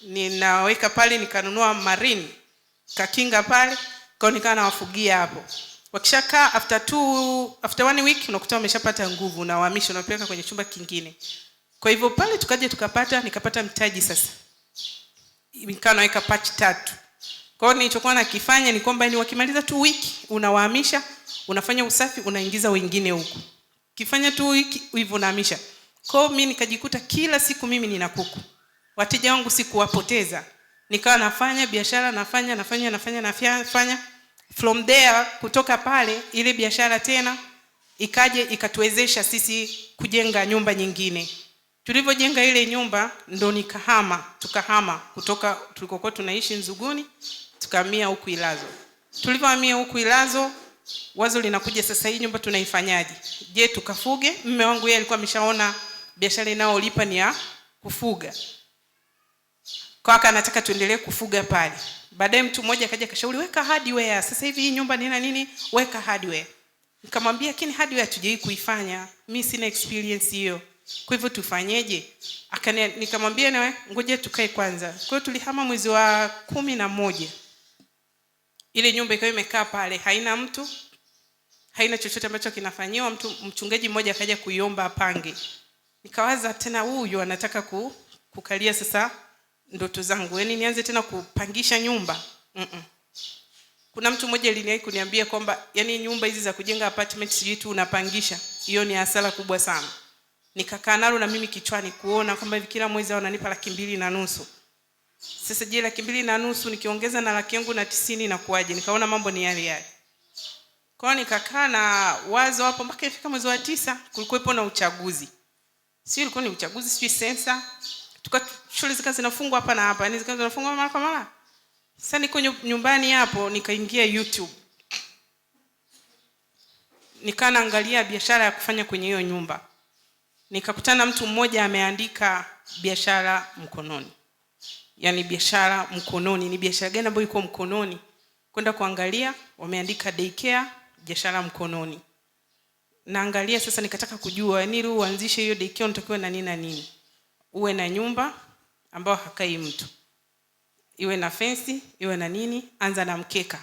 ninaweka pale, nikanunua marine kakinga pale, kwa hiyo nikawa nawafugia hapo. Wakishakaa after 1 week unakuta wameshapata nguvu na wahamisha, unapeleka kwenye chumba kingine. Kwa hivyo pale tukaje tukapata, nikapata mtaji sasa. Nikawa naweka patch 3. Kwa hiyo nilichokuwa nakifanya ni kwamba ni wakimaliza tu wiki unawahamisha, unafanya usafi, unaingiza wengine huku. Kifanya tu wiki hivyo unahamisha. Kwa hiyo mimi nikajikuta kila siku mimi nina kuku. Wateja wangu sikuwapoteza. Nikawa nafanya biashara, nafanya nafanya nafanya nafanya. From there, kutoka pale ile biashara tena ikaje ikatuwezesha sisi kujenga nyumba nyingine. Tulivyojenga ile nyumba ndo nikahama, tukahama kutoka tulikokuwa tunaishi Nzuguni tukahamia huku Ilazo. Tulivyohamia huku Ilazo, wazo linakuja sasa, hii nyumba tunaifanyaje? Je, tukafuge? Mume wangu yeye alikuwa ameshaona biashara inayolipa ni ya kufuga. Kwa hiyo anataka tuendelee kufuga pale. Baadaye mtu mmoja akaja akashauri weka hardware. Sasa hivi hii nyumba nina nini? Weka hardware. Nikamwambia lakini hardware hatujai kuifanya. Mimi sina experience hiyo. Kwa hivyo tufanyeje? Nikamwambia nawe ngoja tukae kwanza. Kwa hiyo tulihama mwezi wa 11. Ile nyumba ikawa imekaa pale, haina mtu, haina chochote ambacho kinafanyiwa. Mchungaji mmoja akaja kuiomba apange. Nikawaza tena huyu anataka kukalia sasa ndoto zangu. Yaani nianze tena kupangisha nyumba. Kuna mtu mmoja aliniwahi kuniambia kwamba yani nyumba hizi za kujenga apartment sijui tu unapangisha, hiyo ni hasara kubwa sana. Nikakaa nalo na mimi kichwani kuona kwamba hivi kila mwezi wananipa 250,000. Sasa je, 250,000 nikiongeza na 190,000 inakuaje? Nikaona mambo ni yale yale. Kwa hiyo nikakaa na wazo hapo mpaka ifika mwezi wa 9 kulikuwepo na uchaguzi. Sio ilikuwa ni uchaguzi, sio sensa. Tuka shule zikawa zinafungwa hapa na hapa, yani zikawa zinafungwa mara kwa mara. Sasa niko nyumbani hapo nikaingia YouTube. Nikaa naangalia biashara ya kufanya kwenye hiyo nyumba. Nikakutana mtu mmoja ameandika biashara mkononi. Yaani biashara mkononi, ni biashara gani ambayo iko mkononi? Kwenda kuangalia, wameandika daycare, biashara mkononi. Naangalia sasa, nikataka kujua yani ili uanzishe hiyo daycare unatakiwa na nini na nini. Uwe na nyumba ambayo hakai mtu, iwe na fensi, iwe na nini, anza na mkeka.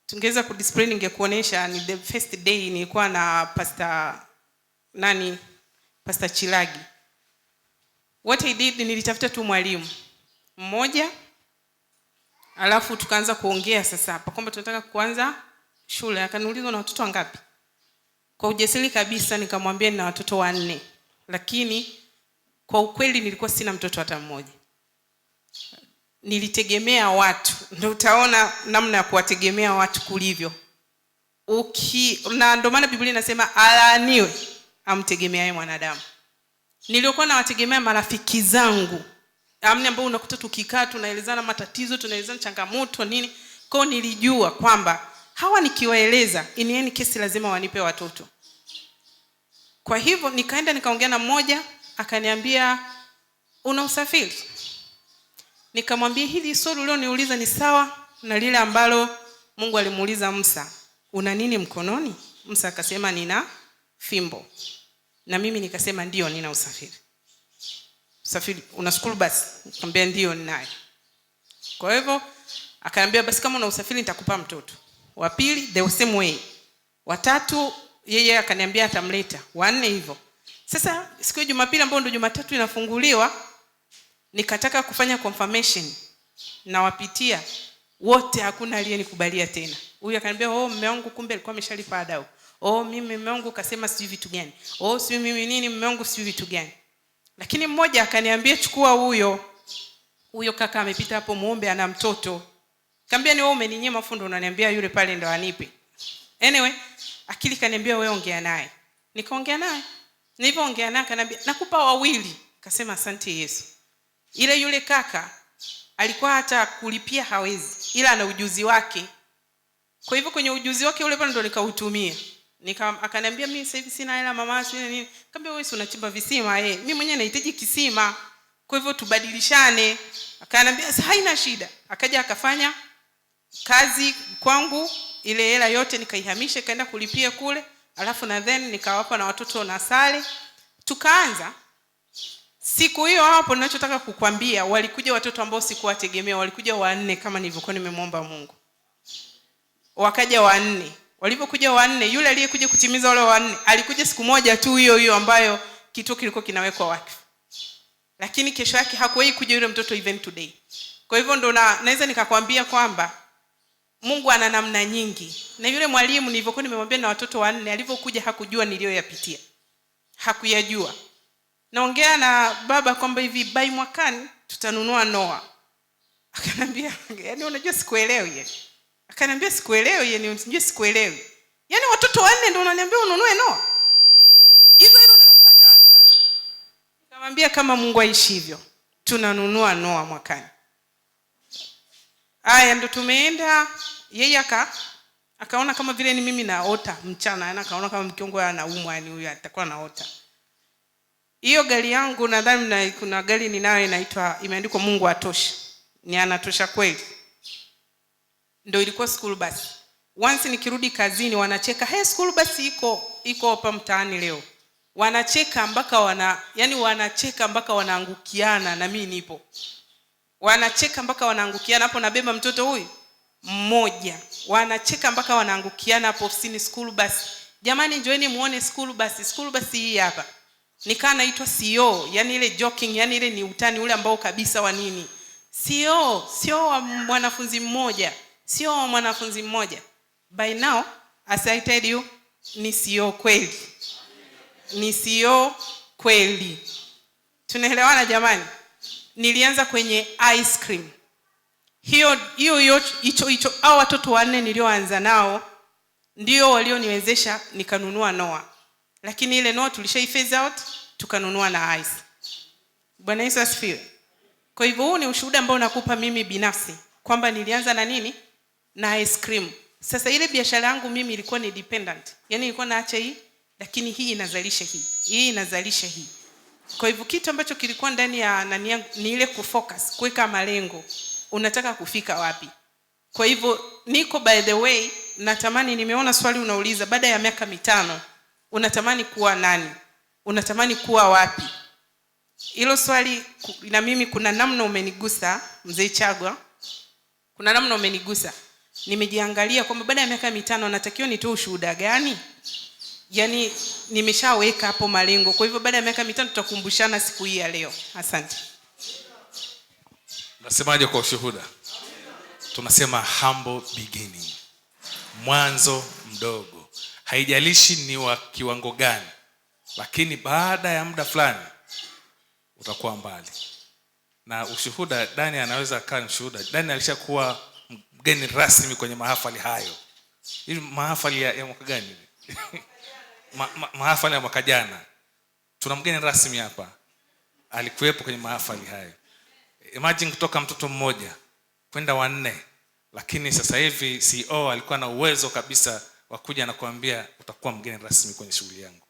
Tungeweza kudisplay, ningekuonesha. Ni the first day nilikuwa na Pastor nani, Pastor Chilagi. What I did, nilitafuta tu mwalimu mmoja, alafu tukaanza kuongea sasa hapa kwamba tunataka kuanza shule. Akaniuliza, una watoto wangapi? Kwa ujasiri kabisa nikamwambia nina watoto 4, lakini kwa ukweli nilikuwa sina mtoto hata mmoja. Nilitegemea watu. Ndio utaona namna ya kuwategemea watu kulivyo. Na ndio maana Biblia inasema alaaniwe amtegemeaye mwanadamu. Niliokuwa nawategemea marafiki zangu, amni ambao unakuta tukikaa tunaelezana matatizo, tunaelezana changamoto nini. Kwa hiyo nilijua kwamba hawa nikiwaeleza in any case lazima wanipe watoto. Kwa hivyo nikaenda nikaongea na mmoja, akaniambia una usafiri? Nikamwambia hili swali ulioniuliza ni sawa na lile ambalo Mungu alimuuliza Musa, una nini mkononi? Musa akasema nina fimbo. Na mimi nikasema ndio nina usafiri. Usafiri una school bus? Nikamwambia ndio ninayo. Kwa hivyo akaniambia basi kama una usafiri nitakupa mtoto. Wa pili the same way. Wa tatu yeye akaniambia atamleta. Wa nne hivyo. Sasa siku ya Jumapili ambayo ndio Jumatatu inafunguliwa, nikataka kufanya confirmation na wapitia wote, hakuna aliyenikubalia tena. Huyu akaniambia oh, mume wangu kumbe alikuwa ameshalipa ada. Oh, mimi mume wangu kasema sijui vitu gani. Oh, sijui mimi nini, mume wangu sijui vitu gani. Lakini mmoja akaniambia chukua huyo. Huyo kaka amepita hapo, muombe ana mtoto. Nikamwambia ni wewe umeninyima fundo unaniambia yule pale ndo anipe. Anyway, akili kaniambia wewe ongea naye. Nikaongea naye. Nilipoongea naye akaniambia nakupa 2. Akasema asante Yesu. Ile yule kaka alikuwa hata kulipia hawezi, ila ana ujuzi wake. Kwa hivyo kwenye ujuzi wake ule pale ndo nikautumia. Akaniambia mimi sasa hivi sina hela mama, sina nini. Nikamwambia wewe si unachimba visima Mimi mwenyewe nahitaji kisima. Kwa hivyo tubadilishane. Akaniambia haina shida. Akaja akafanya kazi kwangu, ile hela yote nikaihamisha kaenda kulipia kule, alafu na then nikawapa na watoto na sare. Tukaanza. Siku hiyo hapo ninachotaka kukwambia, walikuja watoto ambao sikuwategemea, walikuja 4 kama nilivyokuwa nimemuomba Mungu. Wakaja 4. Walipokuja 4, yule aliyekuja kutimiza wale 4 alikuja siku moja tu hiyo hiyo ambayo kituo kilikuwa kinawekwa wakfu. Lakini kesho yake hakuwahi kuja yule mtoto even today. Kwa hivyo ndo naweza nikakwambia kwamba Mungu ana namna nyingi. Na yule mwalimu nilivyokuwa nimemwambia na watoto 4, alivyokuja hakujua niliyoyapitia. Hakuyajua. Naongea na baba kwamba hivi by mwakani tutanunua Noah. Akaniambia, yaani unajua sikuelewi yani. Akaniambia sikuelewi yani, unajua sikuelewi. Yaani watoto 4 ndio unaniambia ununue Noah? Hizo hilo unazipata wapi? Nikamwambia kama Mungu aishi hivyo, tunanunua Noah mwakani. Aya ndo tumeenda, yeye akaona kama vile ni mimi naota mchana, yani akaona kama mkiongo anaumwa, yani huyu atakuwa anaota. Hiyo gari yangu nadhani kuna gari ninayo inaitwa, imeandikwa Mungu atosha. Ni anatosha kweli. Ndio ilikuwa school bus. Once nikirudi kazini wanacheka, hey, school bus iko hapa mtaani leo. Wanacheka mpaka wana, yani wanacheka mpaka wanaangukiana na mimi nipo. Wanacheka mpaka wanaangukiana hapo, nabeba mtoto huyu mmoja. Wanacheka mpaka wanaangukiana hapo ofisini, school bus. Jamani njoeni muone school bus, school bus hii hapa. Nikaa naitwa CEO, yani ile joking, yani ile ni utani ule ambao kabisa wa nini. CEO, sio wa mwanafunzi mmoja, sio wa mwanafunzi mmoja. By now, as I tell you, ni CEO kweli. Ni CEO kweli. Tunaelewana jamani? Nilianza kwenye ice cream. Hiyo hiyo hicho hicho hao watoto 4 nilioanza nao ndio walioniwezesha nikanunua Noah. Lakini ile Noah tulishai phase out, tukanunua na ice. Bwana Yesu asifiwe. Kwa hivyo huu ni ushuhuda ambao nakupa mimi binafsi kwamba nilianza na nini? Na ice cream. Sasa ile biashara yangu mimi ilikuwa ni dependent. Yaani nilikuwa naacha hii, lakini hii inazalisha hii. Hii inazalisha hii. Kwa hivyo kitu ambacho kilikuwa ndani ya nani yangu ni ile kufocus, kuweka malengo, unataka kufika wapi. Kwa hivyo niko, by the way, natamani, nimeona swali unauliza, baada ya miaka 5 unatamani kuwa nani, unatamani kuwa wapi? Hilo swali na mimi kuna namna umenigusa, Mzee Chagwa, kuna namna umenigusa. Nimejiangalia kwamba baada ya miaka 5 natakiwa nitoe ushuhuda gani? Yaani nimeshaweka hapo malengo. Kwa hivyo baada ya miaka 5 tutakumbushana siku hii ya leo. Asante. Nasemaje kwa ushuhuda? Tunasema humble beginning. Mwanzo mdogo. Haijalishi ni wa kiwango gani, lakini baada ya muda fulani utakuwa mbali. Na ushuhuda, Dani anaweza akawa mshuhuda. Dani alishakuwa mgeni rasmi kwenye mahafali hayo. Hivi mahafali ya mwaka gani? Mahafali ya mwaka jana. Tuna mgeni rasmi hapa. Alikuwepo kwenye mahafali hayo. Imagine kutoka mtoto mmoja kwenda 4, lakini sasa hivi CEO alikuwa na uwezo kabisa wa kuja na kuambia utakuwa mgeni rasmi kwenye shughuli yangu.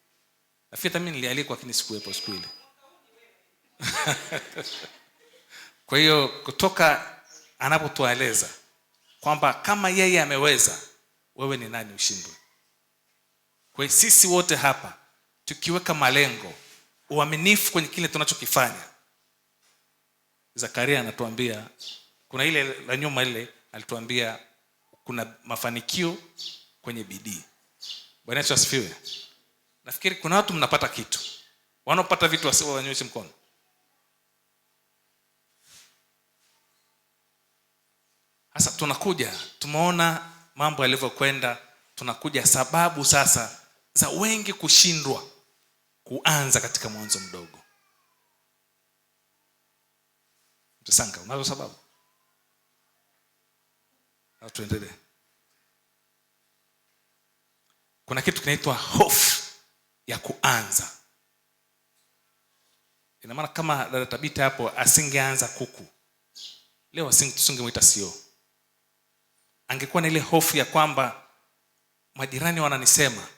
Nafikiri hata mimi nilialikwa lakini sikuwepo siku ile. Kwa hiyo kutoka anapotueleza kwamba kama yeye ameweza, wewe ni nani ushindwe? Kwa hiyo sisi wote hapa tukiweka malengo, uaminifu kwenye kile tunachokifanya. Zakaria anatuambia, kuna ile la nyuma ile alituambia kuna mafanikio kwenye bidii. Bwana Yesu asifiwe. Nafikiri kuna watu mnapata kitu. Wanaopata vitu wanyoshe mkono. Sasa tunakuja, tumeona mambo yalivyokwenda, tunakuja sababu sasa za wengi kushindwa kuanza katika mwanzo mdogo. Mtasanga, unazo sababu? Au tuendelee? Kuna kitu kinaitwa hofu ya kuanza. Ina maana kama dada Tabita hapo asingeanza kuku leo tusingemuita CEO. Angekuwa na ile hofu ya kwamba majirani wananisema.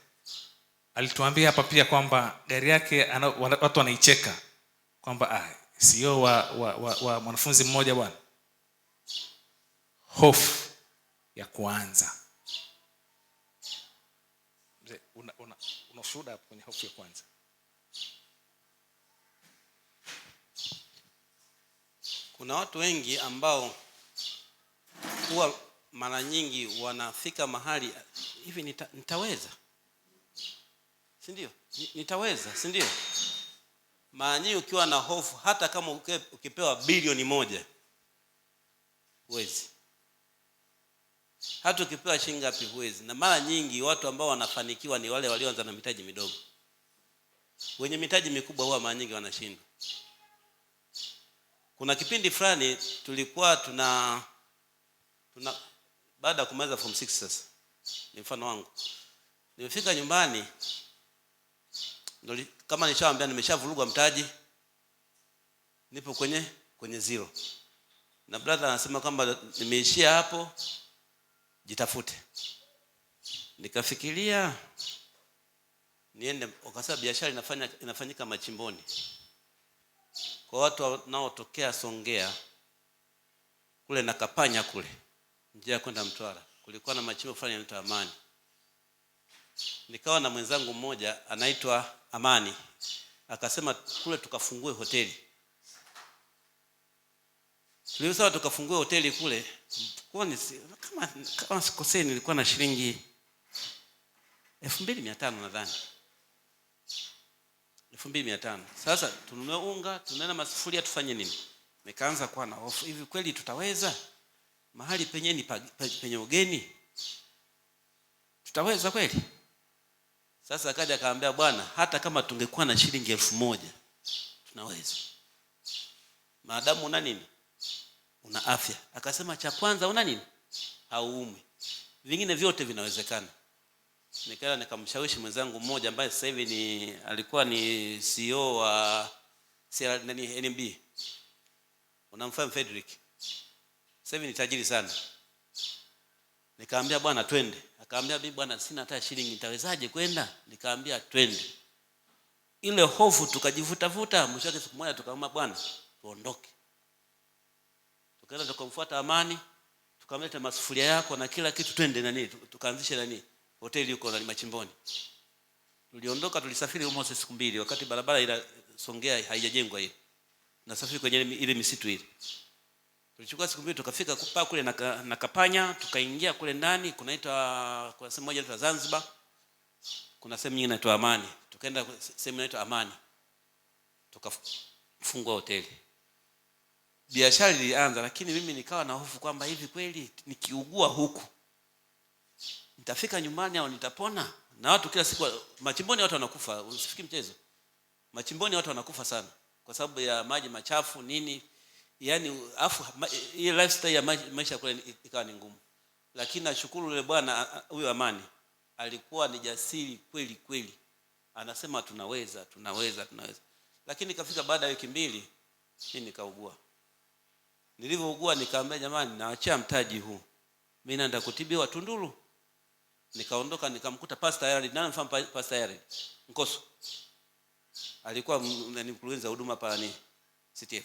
Alituambia hapa pia kwamba gari yake watu wanaicheka kwamba CEO wa mwanafunzi mmoja bwana. Hofu ya kuanza. Mzee, una ushuhuda hapo kwenye hofu ya kuanza? Kuna watu wengi ambao huwa mara nyingi wanafika mahali hivi, nitaweza, si ndio? Nitaweza, si ndio? Mara nyingi ukiwa na hofu, hata kama ukipewa bilioni 1 huwezi, hata ukipewa shilingi ngapi huwezi. Na mara nyingi watu ambao wanafanikiwa ni wale walioanza na mitaji midogo. Wenye mitaji mikubwa huwa mara nyingi wanashindwa. Kuna kipindi fulani tulikuwa tuna baada ya kumaliza form 6, sasa ni mfano wangu. Nimefika nyumbani, kama nishawaambia nimeshavurugwa mtaji, nipo kwenye zero. Na brother anasema kwamba nimeishia hapo, jitafute. Nikafikiria niende, kwa sababu biashara inafanyika machimboni. Kwa watu wanaotokea Songea kule na Kapanya kule njia ya kwenda Mtwara, kulikuwa na machimbo fulani yanaitwa Amani. Nikawa na mwenzangu mmoja anaitwa Amani, akasema kule tukafungue hoteli. Tulisema tukafungue hoteli kule. Kama sikosei nilikuwa na shilingi 2500 nadhani. 2500. Sasa tununue unga, tununue na masufuria, tufanye nini? Nikaanza kuwa na hofu, hivi kweli tutaweza? Mahali penye ni penye ugeni, tutaweza kweli? Sasa akaja akaambia, bwana, hata kama tungekuwa na shilingi 1000 tunaweza, maadamu una nini? Una afya. Akasema cha kwanza una nini? Hauumwi, vingine vyote vinawezekana. Nikaenda nikamshawishi mwenzangu mmoja ambaye sasa hivi alikuwa ni CEO wa NMB, unamfahamu Frederick, sasa hivi ni tajiri sana. Nikamwambia bwana twende. Akaambia mimi bwana sina hata shilingi, nitawezaje kwenda? Nikamwambia twende. Ile hofu tukajivutavuta, mwisho wake siku moja tukaamua bwana tuondoke. Tukaenda tukamfuata Amani, tukamleta masufuria yako na kila kitu, twende nani, tukaanzishe nani hoteli huko na Machimboni. Tuliondoka, tulisafiri almost siku 2, wakati barabara ila Songea haijajengwa hiyo. Nasafiri kwenye ile misitu ile. Tulichukua siku 2 tukafika kupa kule na Kapanya, tukaingia kule ndani, kuna sehemu moja inaitwa Zanzibar, kuna sehemu nyingine inaitwa Amani. Tukaenda sehemu inaitwa Amani, tukafungua hoteli. Biashara ilianza, lakini mimi nikawa na hofu kwamba hivi kweli nikiugua huku nitafika nyumbani au nitapona? Na watu kila siku machimboni watu wanakufa, usifiki mchezo. Machimboni watu wanakufa sana kwa sababu ya maji machafu nini. Yaani afu ile lifestyle ya maisha kule ikawa ni ngumu. Lakini nashukuru yule bwana huyo Amani alikuwa ni jasiri kweli kweli. Anasema tunaweza, tunaweza, tunaweza. Lakini ikafika baada ya wiki 2 mimi nikaugua. Nilivyougua nikaambia jamani, naachia mtaji huu. Mimi naenda kutibiwa Tunduru. Nikaondoka nikamkuta Pastor Yared. Nani mfahamu Pastor Yared? Nkoso. Alikuwa ni mkurugenzi wa huduma pale ni CTF.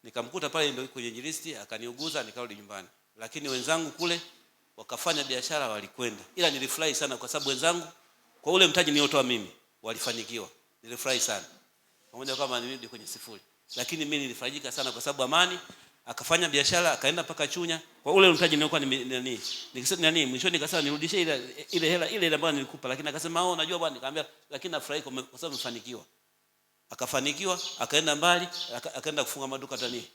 Nikamkuta pale ndio kwenye injilisti, akaniuguza nikarudi nyumbani. Lakini wenzangu kule wakafanya biashara walikwenda. Ila nilifurahi sana kwa sababu wenzangu kwa ule mtaji niliotoa mimi walifanikiwa. Nilifurahi sana. Pamoja kama nilirudi kwenye sifuri. Lakini mimi nilifarijika sana kwa sababu Amani akafanya biashara akaenda mpaka Chunya kwa ule mtaji niliokuwa nani. Nikisema nani mwishoni nikasema nirudishie ile hela ile ambayo nilikupa, lakini akasema oh unajua bwana, nikamwambia lakini nafurahi kwa sababu nimefanikiwa. Akafanikiwa, akaenda mbali, akaenda kufunga maduka tani,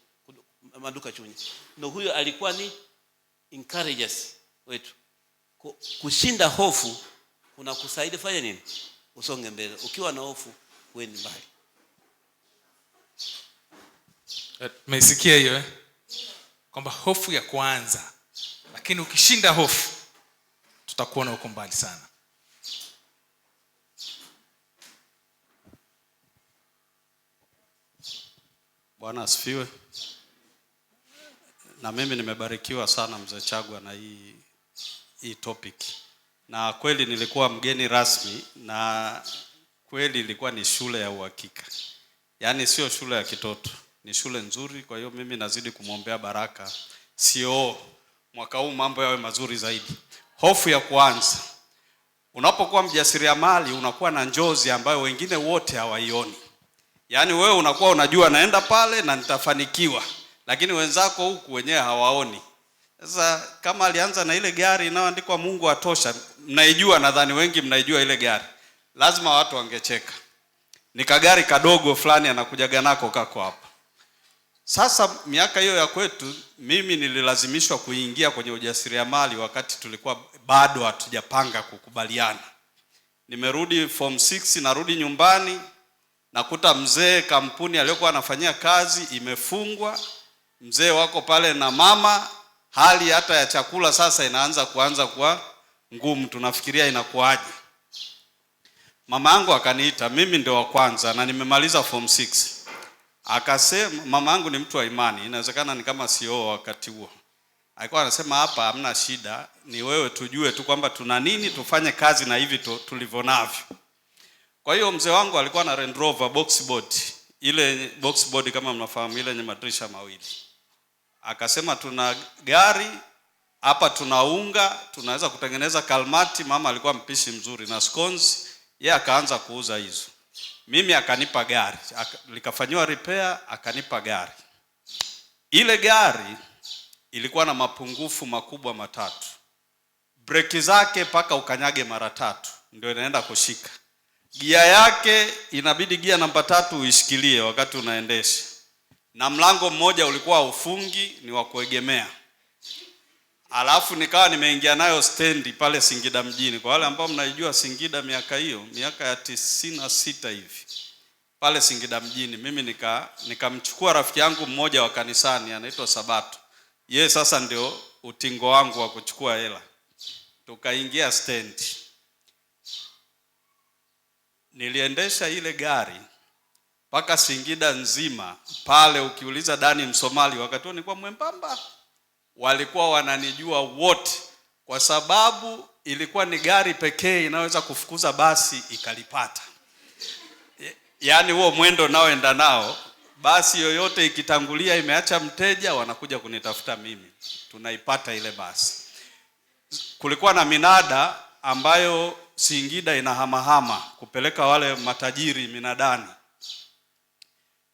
maduka Chunya. Ndio huyo alikuwa ni encouragers wetu. Kushinda hofu kuna kusaidia fanya nini? Usonge mbele. Ukiwa na hofu huendi mbali. Umesikia hiyo Kwamba hofu ya kwanza, lakini ukishinda hofu tutakuona huko mbali sana. Bwana asifiwe. Na mimi nimebarikiwa sana Mzee Chagwa na hii topic. Na kweli nilikuwa mgeni rasmi na kweli ilikuwa ni shule ya uhakika. Yaani sio shule ya kitoto, ni shule nzuri. Kwa hiyo mimi nazidi kumwombea baraka. Sio mwaka huu mambo yawe mazuri zaidi. Hofu ya kuanza. Unapokuwa mjasiriamali unakuwa na njozi ambayo wengine wote hawaioni. Yaani wewe unakuwa unajua naenda pale na nitafanikiwa, lakini wenzako huku wenyewe hawaoni. Sasa kama alianza na ile gari inayoandikwa Mungu atosha, mnaijua, nadhani wengi mnaijua ile gari. Lazima watu wangecheka. Ni kagari kadogo fulani anakujaga nako kako hapa. Sasa miaka hiyo ya kwetu mimi nililazimishwa kuingia kwenye ujasiriamali wakati tulikuwa bado hatujapanga kukubaliana. Nimerudi form 6, narudi nyumbani nakuta mzee kampuni aliyokuwa anafanyia kazi imefungwa. Mzee wako pale na mama, hali hata ya chakula sasa inaanza kuanza kuwa ngumu, tunafikiria inakuaje. Mama yangu akaniita, mimi ndio wa kwanza na nimemaliza form 6. Akasema, mama yangu ni mtu wa imani, inawezekana ni kama CEO wakati huo. Alikuwa anasema hapa hamna shida, ni wewe tujue tu kwamba tuna nini, tufanye kazi na hivi tulivyo navyo. Kwa hiyo mzee wangu alikuwa na Land Rover boxboard, ile boxboard kama mnafahamu, ile yenye madirisha mawili. Akasema tuna gari hapa, tuna unga, tunaweza kutengeneza kalmati. Mama alikuwa mpishi mzuri na scones, yeye akaanza kuuza hizo. Mimi akanipa gari, likafanywa repair, akanipa gari. Ile gari ilikuwa na mapungufu makubwa matatu. Breki zake paka ukanyage mara 3 ndio inaenda kushika. Gia yake inabidi gia namba 3 uishikilie wakati unaendesha. Na mlango mmoja ulikuwa ufungi, ni wa kuegemea. Alafu nikawa nimeingia nayo stendi pale Singida mjini. Kwa wale ambao mnaijua Singida miaka hiyo, miaka ya 96 hivi. Pale Singida mjini mimi nikamchukua rafiki yangu mmoja wa kanisani anaitwa Sabato. Yeye sasa ndio utingo wangu wa kuchukua hela. Tukaingia stendi. Niliendesha ile gari mpaka Singida nzima. Pale ukiuliza Dani Msomali, wakati huo nilikuwa mwembamba, walikuwa wananijua wote, kwa sababu ilikuwa ni gari pekee inaweza kufukuza basi ikalipata. Yaani huo mwendo naoenda nao, basi yoyote ikitangulia imeacha mteja, wanakuja kunitafuta mimi, tunaipata ile basi. Kulikuwa na minada ambayo Singida inahamahama kupeleka wale matajiri minadani.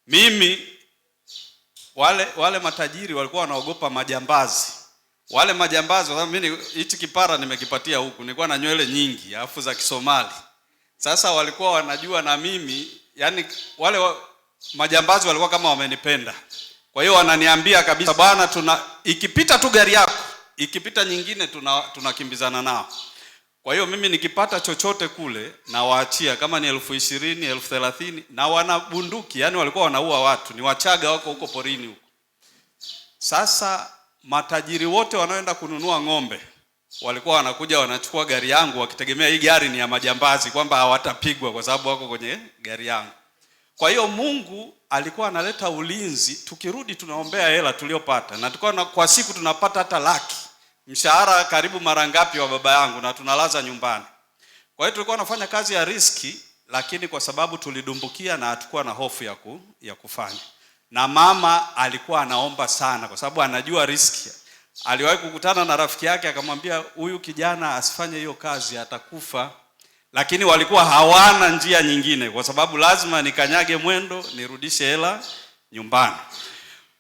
Mimi wale matajiri walikuwa wanaogopa majambazi. Wale majambazi, kwa sababu mimi hichi kipara nimekipatia huku, nilikuwa na nywele nyingi alafu za Kisomali. Sasa walikuwa wanajua na mimi, yani wale majambazi walikuwa kama wamenipenda. Kwa hiyo wananiambia kabisa, bwana, tuna ikipita tu gari yako, ikipita nyingine tunakimbizana nao. Kwa hiyo mimi nikipata chochote kule nawaachia, kama ni 20,000, 30,000, na wana bunduki, yani walikuwa wanaua watu, ni Wachaga wako huko porini huko. Sasa matajiri wote wanaoenda kununua ng'ombe walikuwa wanakuja wanachukua gari yangu wakitegemea hii gari ni ya majambazi, kwamba hawatapigwa kwa sababu wako kwenye gari yangu. Kwa hiyo Mungu alikuwa analeta ulinzi. Tukirudi tunaombea hela tuliyopata, na tulikuwa kwa siku tunapata hata laki, mshahara karibu mara ngapi wa baba yangu, na tunalaza nyumbani. Kwa hiyo tulikuwa tunafanya kazi ya riski, lakini kwa sababu tulidumbukia na hatukuwa na hofu ya kufanya. Na mama alikuwa anaomba sana kwa sababu anajua riski. Aliwahi kukutana na rafiki yake akamwambia, huyu kijana asifanye hiyo kazi atakufa. Lakini walikuwa hawana njia nyingine, kwa sababu lazima nikanyage mwendo nirudishe hela nyumbani.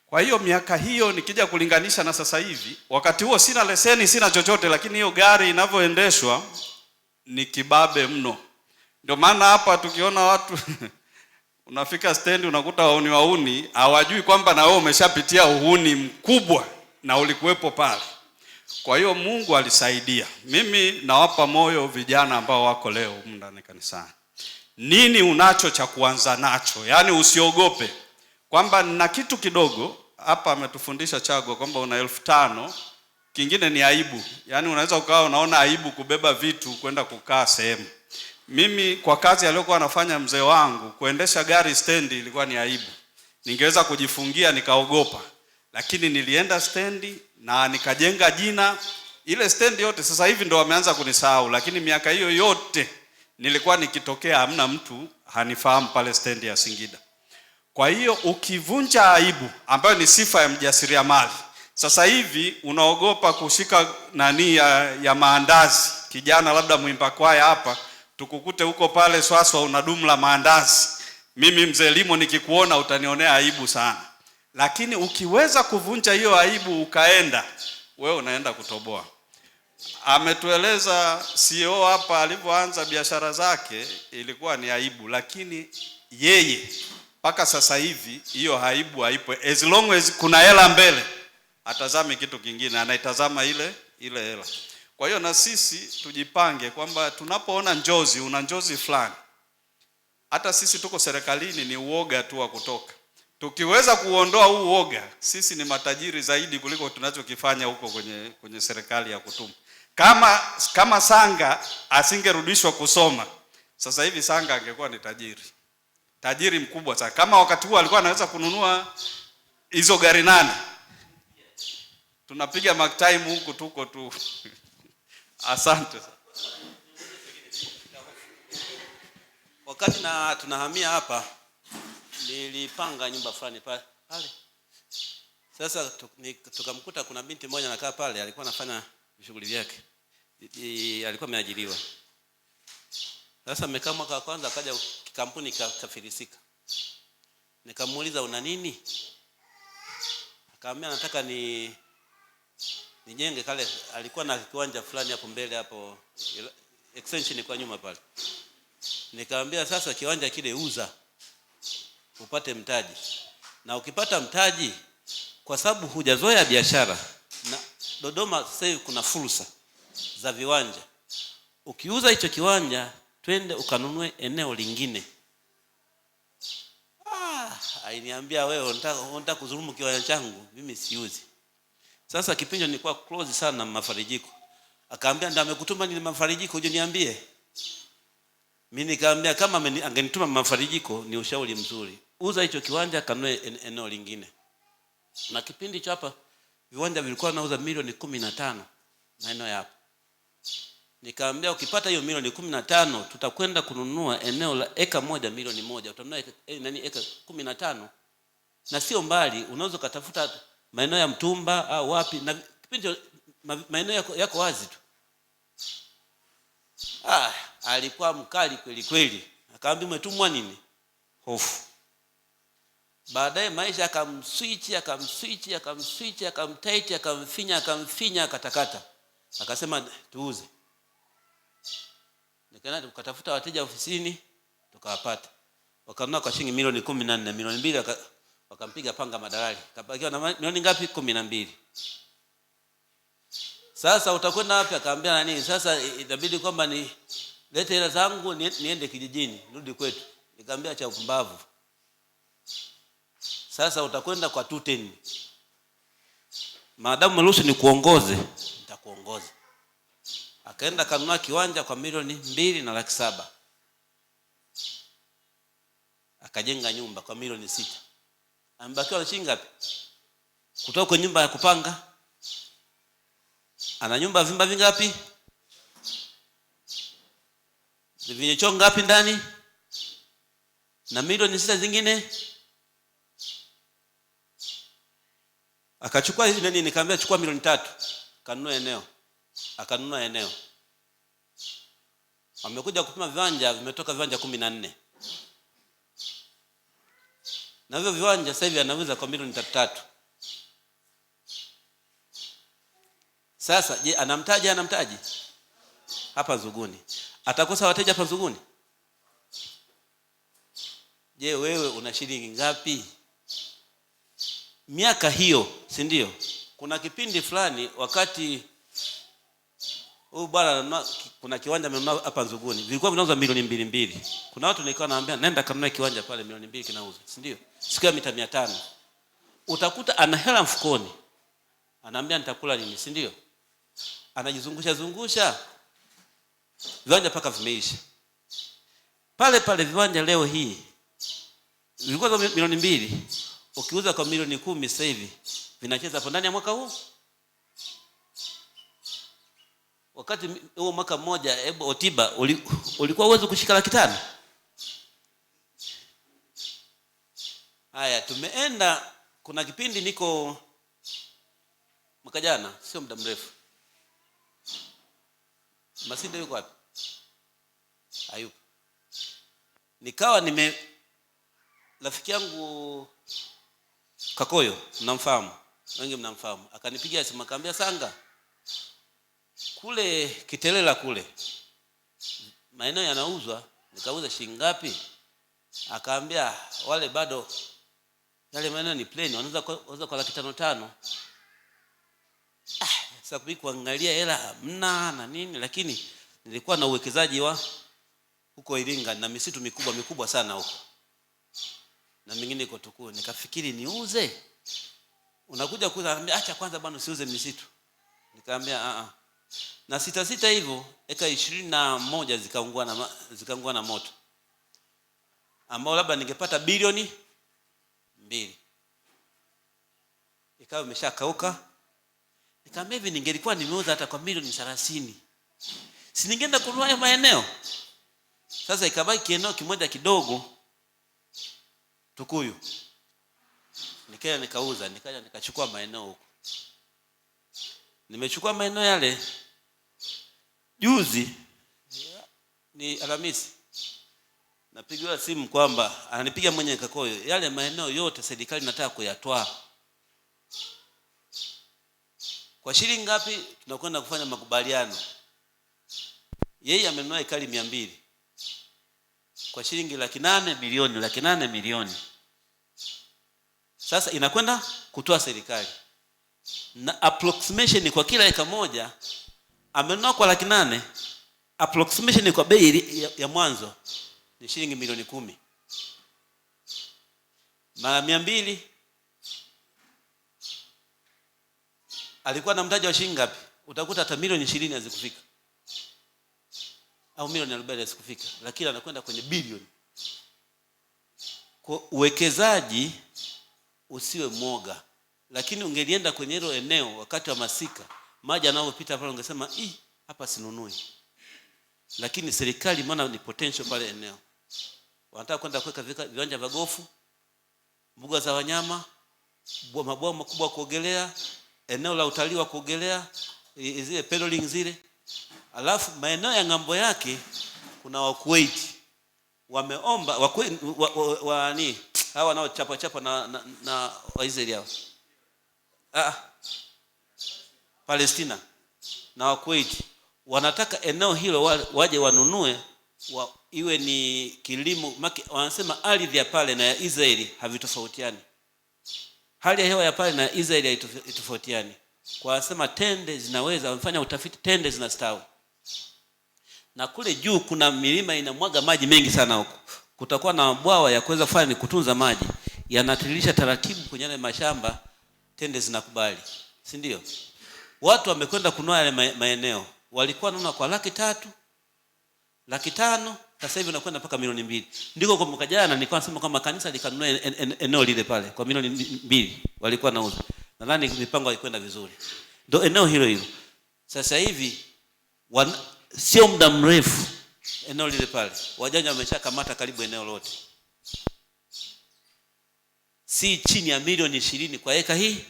Kwa hiyo miaka hiyo nikija kulinganisha na sasa hivi, wakati huo sina leseni, sina chochote, lakini hiyo gari inavyoendeshwa ni kibabe mno. Ndio maana hapa tukiona watu unafika stendi unakuta wauni wauni hawajui kwamba na wewe umeshapitia uhuni mkubwa na ulikuwepo pale. Kwa hiyo Mungu alisaidia. Mimi nawapa moyo vijana ambao wako leo humu ndani kanisani. Nini unacho cha kuanza nacho? Yaani usiogope kwamba nina kitu kidogo. Hapa ametufundisha Chago kwamba una 5,000, kingine ni aibu. Yaani unaweza ukawa unaona aibu kubeba vitu kwenda kukaa sehemu. Mimi kwa kazi aliyokuwa anafanya mzee wangu, kuendesha gari stendi ilikuwa ni aibu. Ningeweza kujifungia nikaogopa. Lakini nilienda stendi na nikajenga jina. Ile stendi yote sasa hivi ndo wameanza kunisahau, lakini miaka hiyo yote nilikuwa nikitokea hamna mtu hanifahamu pale stendi ya Singida. Kwa hiyo ukivunja aibu ambayo ni sifa ya mjasiriamali. Sasa hivi unaogopa kushika nani ya maandazi. Kijana labda mwimba kwaya hapa, tukukute huko pale Swaswa una dumu la maandazi. Mimi mzee Limo nikikuona utanionea aibu sana. Lakini ukiweza kuvunja hiyo aibu ukaenda, wewe unaenda kutoboa. Ametueleza CEO hapa alivyoanza biashara zake ilikuwa ni aibu, lakini yeye mpaka sasa hivi hiyo aibu haipo. As long as kuna hela mbele, atazame kitu kingine, anaitazama ile hela. Kwa hiyo na sisi tujipange kwamba tunapoona njozi, una njozi fulani. Hata sisi tuko serikalini ni uoga tu wa kutoka. Tukiweza kuondoa huu uoga, sisi ni matajiri zaidi kuliko tunachokifanya huko kwenye serikali ya kutuma. Kama Sanga asingerudishwa kusoma, sasa hivi Sanga angekuwa ni tajiri. Tajiri mkubwa sana. Kama wakati huo alikuwa anaweza kununua hizo gari 8. Tunapiga mark time huku tuko tu. Asante. Wakati na tunahamia hapa, nilipanga nyumba fulani pale. Sasa tukamkuta kuna binti mmoja anakaa pale, alikuwa anafanya shughuli vyake. Alikuwa ameajiriwa. Sasa amekaa mwaka wa kwanza, akaja kampuni kafilisika. Nikamuuliza una nini? Akaambia nataka nijenge kale, alikuwa na kiwanja fulani hapo mbele hapo, extension kwa nyuma pale. Nikamwambia sasa kiwanja kile uza upate mtaji. Na ukipata mtaji, kwa sababu hujazoea biashara, na Dodoma sasa hivi kuna fursa za viwanja. Ukiuza hicho kiwanja, twende ukanunue eneo lingine. Aliniambia wewe unataka kudhulumu kiwanja changu, mimi siuzi. Sasa kipindi nilikuwa close sana na Mafarijiko. Akaambia ndio amekutuma ni Mafarijiko uje niambie. Mimi nikamwambia kama angenituma Mafarijiko ni ushauri mzuri. Uza hicho kiwanja kanunue eneo lingine. Na kipindi cha hapa viwanja vilikuwa nauza milioni 15 maeneo ya hapa. Nikamwambia ukipata hiyo milioni 15 tutakwenda kununua eneo la eka moja milioni 1, utanunua nani eka 15, na sio mbali, unaweza ukatafuta maeneo ya Mtumba au wapi, na kipindi maeneo yako wazi tu. Alikuwa mkali kweli kweli. Akaambia umetumwa nini? Hofu. Baadaye maisha akamswitch, akamswitch, akamswitch, akamtight, akamfinya, akamfinya, akatakata. Akasema tuuze. Nikaenda tukatafuta wateja ofisini, tukawapata. Wakanunua kwa shilingi milioni 14, milioni 2 wakampiga panga madalali. Kabakiwa na milioni ngapi? 12. Sasa utakwenda wapi? Akaambia nani? Sasa itabidi kwamba ni lete hela zangu niende kijijini, nirudi kwetu. Nikamwambia cha upumbavu. Sasa utakwenda kwa 210. Maadamu umeruhusu nikuongoze, nitakuongoza. Akaenda kanunua kiwanja kwa milioni 2,700,000. Akajenga nyumba kwa milioni 6. Amebakiwa na shilingi ngapi? Kutoka kwa nyumba ya kupanga. Ana nyumba vyumba vingapi? Vyenye choo ngapi ndani? Na milioni 6 zingine. Akachukua hizi nini, nikamwambia chukua milioni 3, kanunua eneo. Akanunua eneo. Wamekuja kupima viwanja, vimetoka viwanja 14. Na hivyo viwanja sasa hivi anauza kwa milioni 3. Sasa je, anamtaji? Anamtaji hapa Nzuguni. Atakosa wateja hapa Nzuguni? Je, wewe una shilingi ngapi? Miaka hiyo, si ndio? Kuna kipindi fulani wakati huyu bwana ananunua, kuna kiwanja amenunua hapa Nzuguni, vilikuwa vinauzwa milioni 2.2. Kuna watu nilikuwa naambia nenda kanunue kiwanja pale milioni 2 kinauzwa, si ndio? Siku ya mita 500. Utakuta ana hela mfukoni. Anaambia nitakula nini, si ndio? Anajizungusha zungusha viwanja paka vimeisha. Pale pale viwanja leo hii vilikuwa za milioni 2, ukiuza kwa milioni 10 sasa hivi vinacheza hapo ndani ya mwaka huu. Wakati huo mwaka mmoja, hebu Otiba, ulikuwa uwezo kushika 500,000? Haya, tumeenda, kuna kipindi niko mwaka jana, sio muda mrefu. Masinde yuko wapi? Hayupo. Nikawa nime rafiki yangu Kakoyo, mnamfahamu? Wengi mnamfahamu. Akanipigia simu akaniambia Sanga, kule Kitelela kule maeneo yanauzwa. Nikauza shilingi ngapi? Akaambia wale bado yale maeneo ni plain, wanauza kwa 500,000. Sasa kuangalia hela hamna na nini, lakini nilikuwa na uwekezaji wa huko Iringa na misitu mikubwa mikubwa sana huko na mingine iko Tukuyu. Nikafikiri niuze. Unakuja kuuza, anambia acha kwanza bwana usiuze misitu. Nikamwambia a a. Na 6 hivyo eka 21 zikaungua na moto, ambao labda ningepata bilioni 2. Ikawa imeshakauka. Nikamwambia hivi, ningelikuwa nimeuza hata kwa milioni 30, si ningeenda kununua hayo maeneo? Sasa ikabaki eneo kimoja kidogo Tukuyu. Nikaja nikauza, nikaja nikachukua maeneo huko. Nimechukua maeneo yale juzi, ni Alhamisi, napigiwa simu kwamba ananipiga mwenye Kakoyo, yale maeneo yote serikali inataka kuyatoa. Kwa shilingi ngapi? Tunakwenda kufanya makubaliano. Yeye amenunua ekari 200 kwa shilingi 800,000 milioni, 800,000 milioni. Sasa inakwenda kutoa serikali. Na approximation kwa kila eka moja amenunua kwa 800,000, approximation kwa bei ya mwanzo ni shilingi milioni 10. Mara 200 alikuwa na mtaji wa shilingi ngapi? Utakuta hata milioni 20 hazikufika au milioni 40 hazikufika, lakini anakwenda kwenye bilioni. Kwa uwekezaji usiwe mwoga, lakini ungelienda kwenye hilo eneo wakati wa masika, maji yanayopita pale ungesema, hapa sinunui. Lakini serikali imeona ni potential pale eneo, wanataka kwenda kuweka viwanja vya gofu, mbuga za wanyama, mabwawa makubwa kuogelea, eneo la utalii wa kuogelea, zile pedaling zile. Alafu maeneo ya ng'ambo yake kuna wa Kuwait wameomba wa, ni hawa wanaochapa chapa na Waisraeli hao, Palestina na wa Kuwait wanataka eneo hilo waje wanunue iwe ni kilimo. Wanasema ardhi ya pale na ya Israeli havitofautiani, hali ya hewa ya pale na ya Israeli haitofautiani. Kwa wanasema tende zinaweza, wamefanya utafiti, tende zinastawi, na kule juu kuna milima inamwaga maji mengi sana huko, kutakuwa na mabwawa ya kuweza kufanya ni kutunza maji, yanatiririsha taratibu kwenye yale mashamba, tende zinakubali, si ndio? Watu wamekwenda kununua yale maeneo, walikuwa wanaona kwa 300,000, 500,000, sasa hivi unakwenda mpaka 2,000,000. Ndiko kwa mwaka jana nilikuwa nasema kwamba kanisa likanunua eneo lile pale kwa 2,000,000 walikuwa nauza. Nadhani mipango haikwenda vizuri. Ndio eneo hilo hilo. Sasa hivi sio muda mrefu eneo lile pale wajanja wameshakamata karibu eneo lote. Si chini ya 20,000,000 kwa eka hii.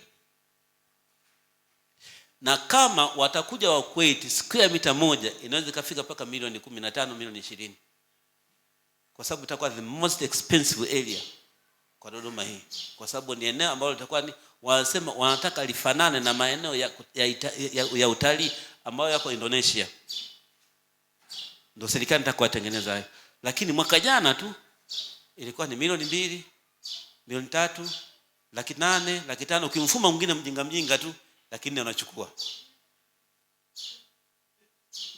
Na kama watakuja wa Kuwait, square mita moja inaweza ikafika mpaka 15,000,000, 20,000,000. Kwa sababu itakuwa the most expensive area kwa Dodoma hii. Kwa sababu ni eneo ambalo litakuwa ni, wanasema wanataka lifanane na maeneo ya utalii ambayo yako Indonesia. Ndio serikali itakuwa tengeneza hayo. Lakini mwaka jana tu ilikuwa ni 2,000,000, 3,000,000, 800,000, 500,000, ukimfuma mwingine mjinga mjinga tu, lakini wanachukua.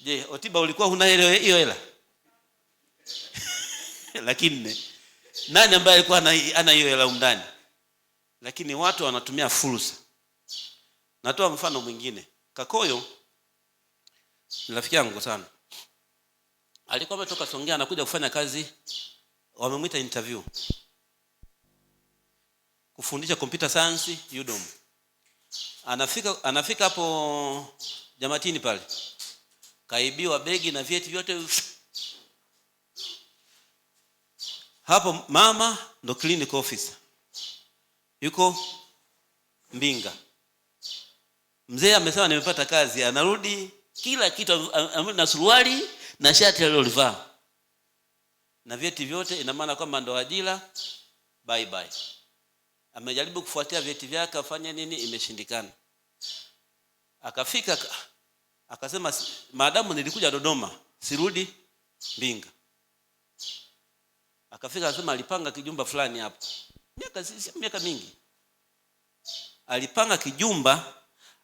Je, Otiba ulikuwa huna hiyo hela? Lakini nani ambaye alikuwa ana hiyo hela ndani? Lakini watu wanatumia fursa. Natoa mfano mwingine. Kakoyo ni rafiki yangu sana. Alikuwa ametoka Songea anakuja kufanya kazi, wamemuita interview kufundisha computer science UDOM. Anafika hapo Jamatini pale, kaibiwa begi na vyeti vyote. Hapo mama ndo clinic officer yuko Mbinga. Mzee amesema nimepata kazi, anarudi kila kitu na suruali na shati alilolivaa na vyeti vyote, ina maana kwamba ndo ajira, bye bye. Amejaribu kufuatia vyeti vyake afanye nini, imeshindikana. Akafika akasema maadamu nilikuja Dodoma sirudi Mbinga. Akafika akasema alipanga kijumba fulani hapo. Miaka mingi. Alipanga kijumba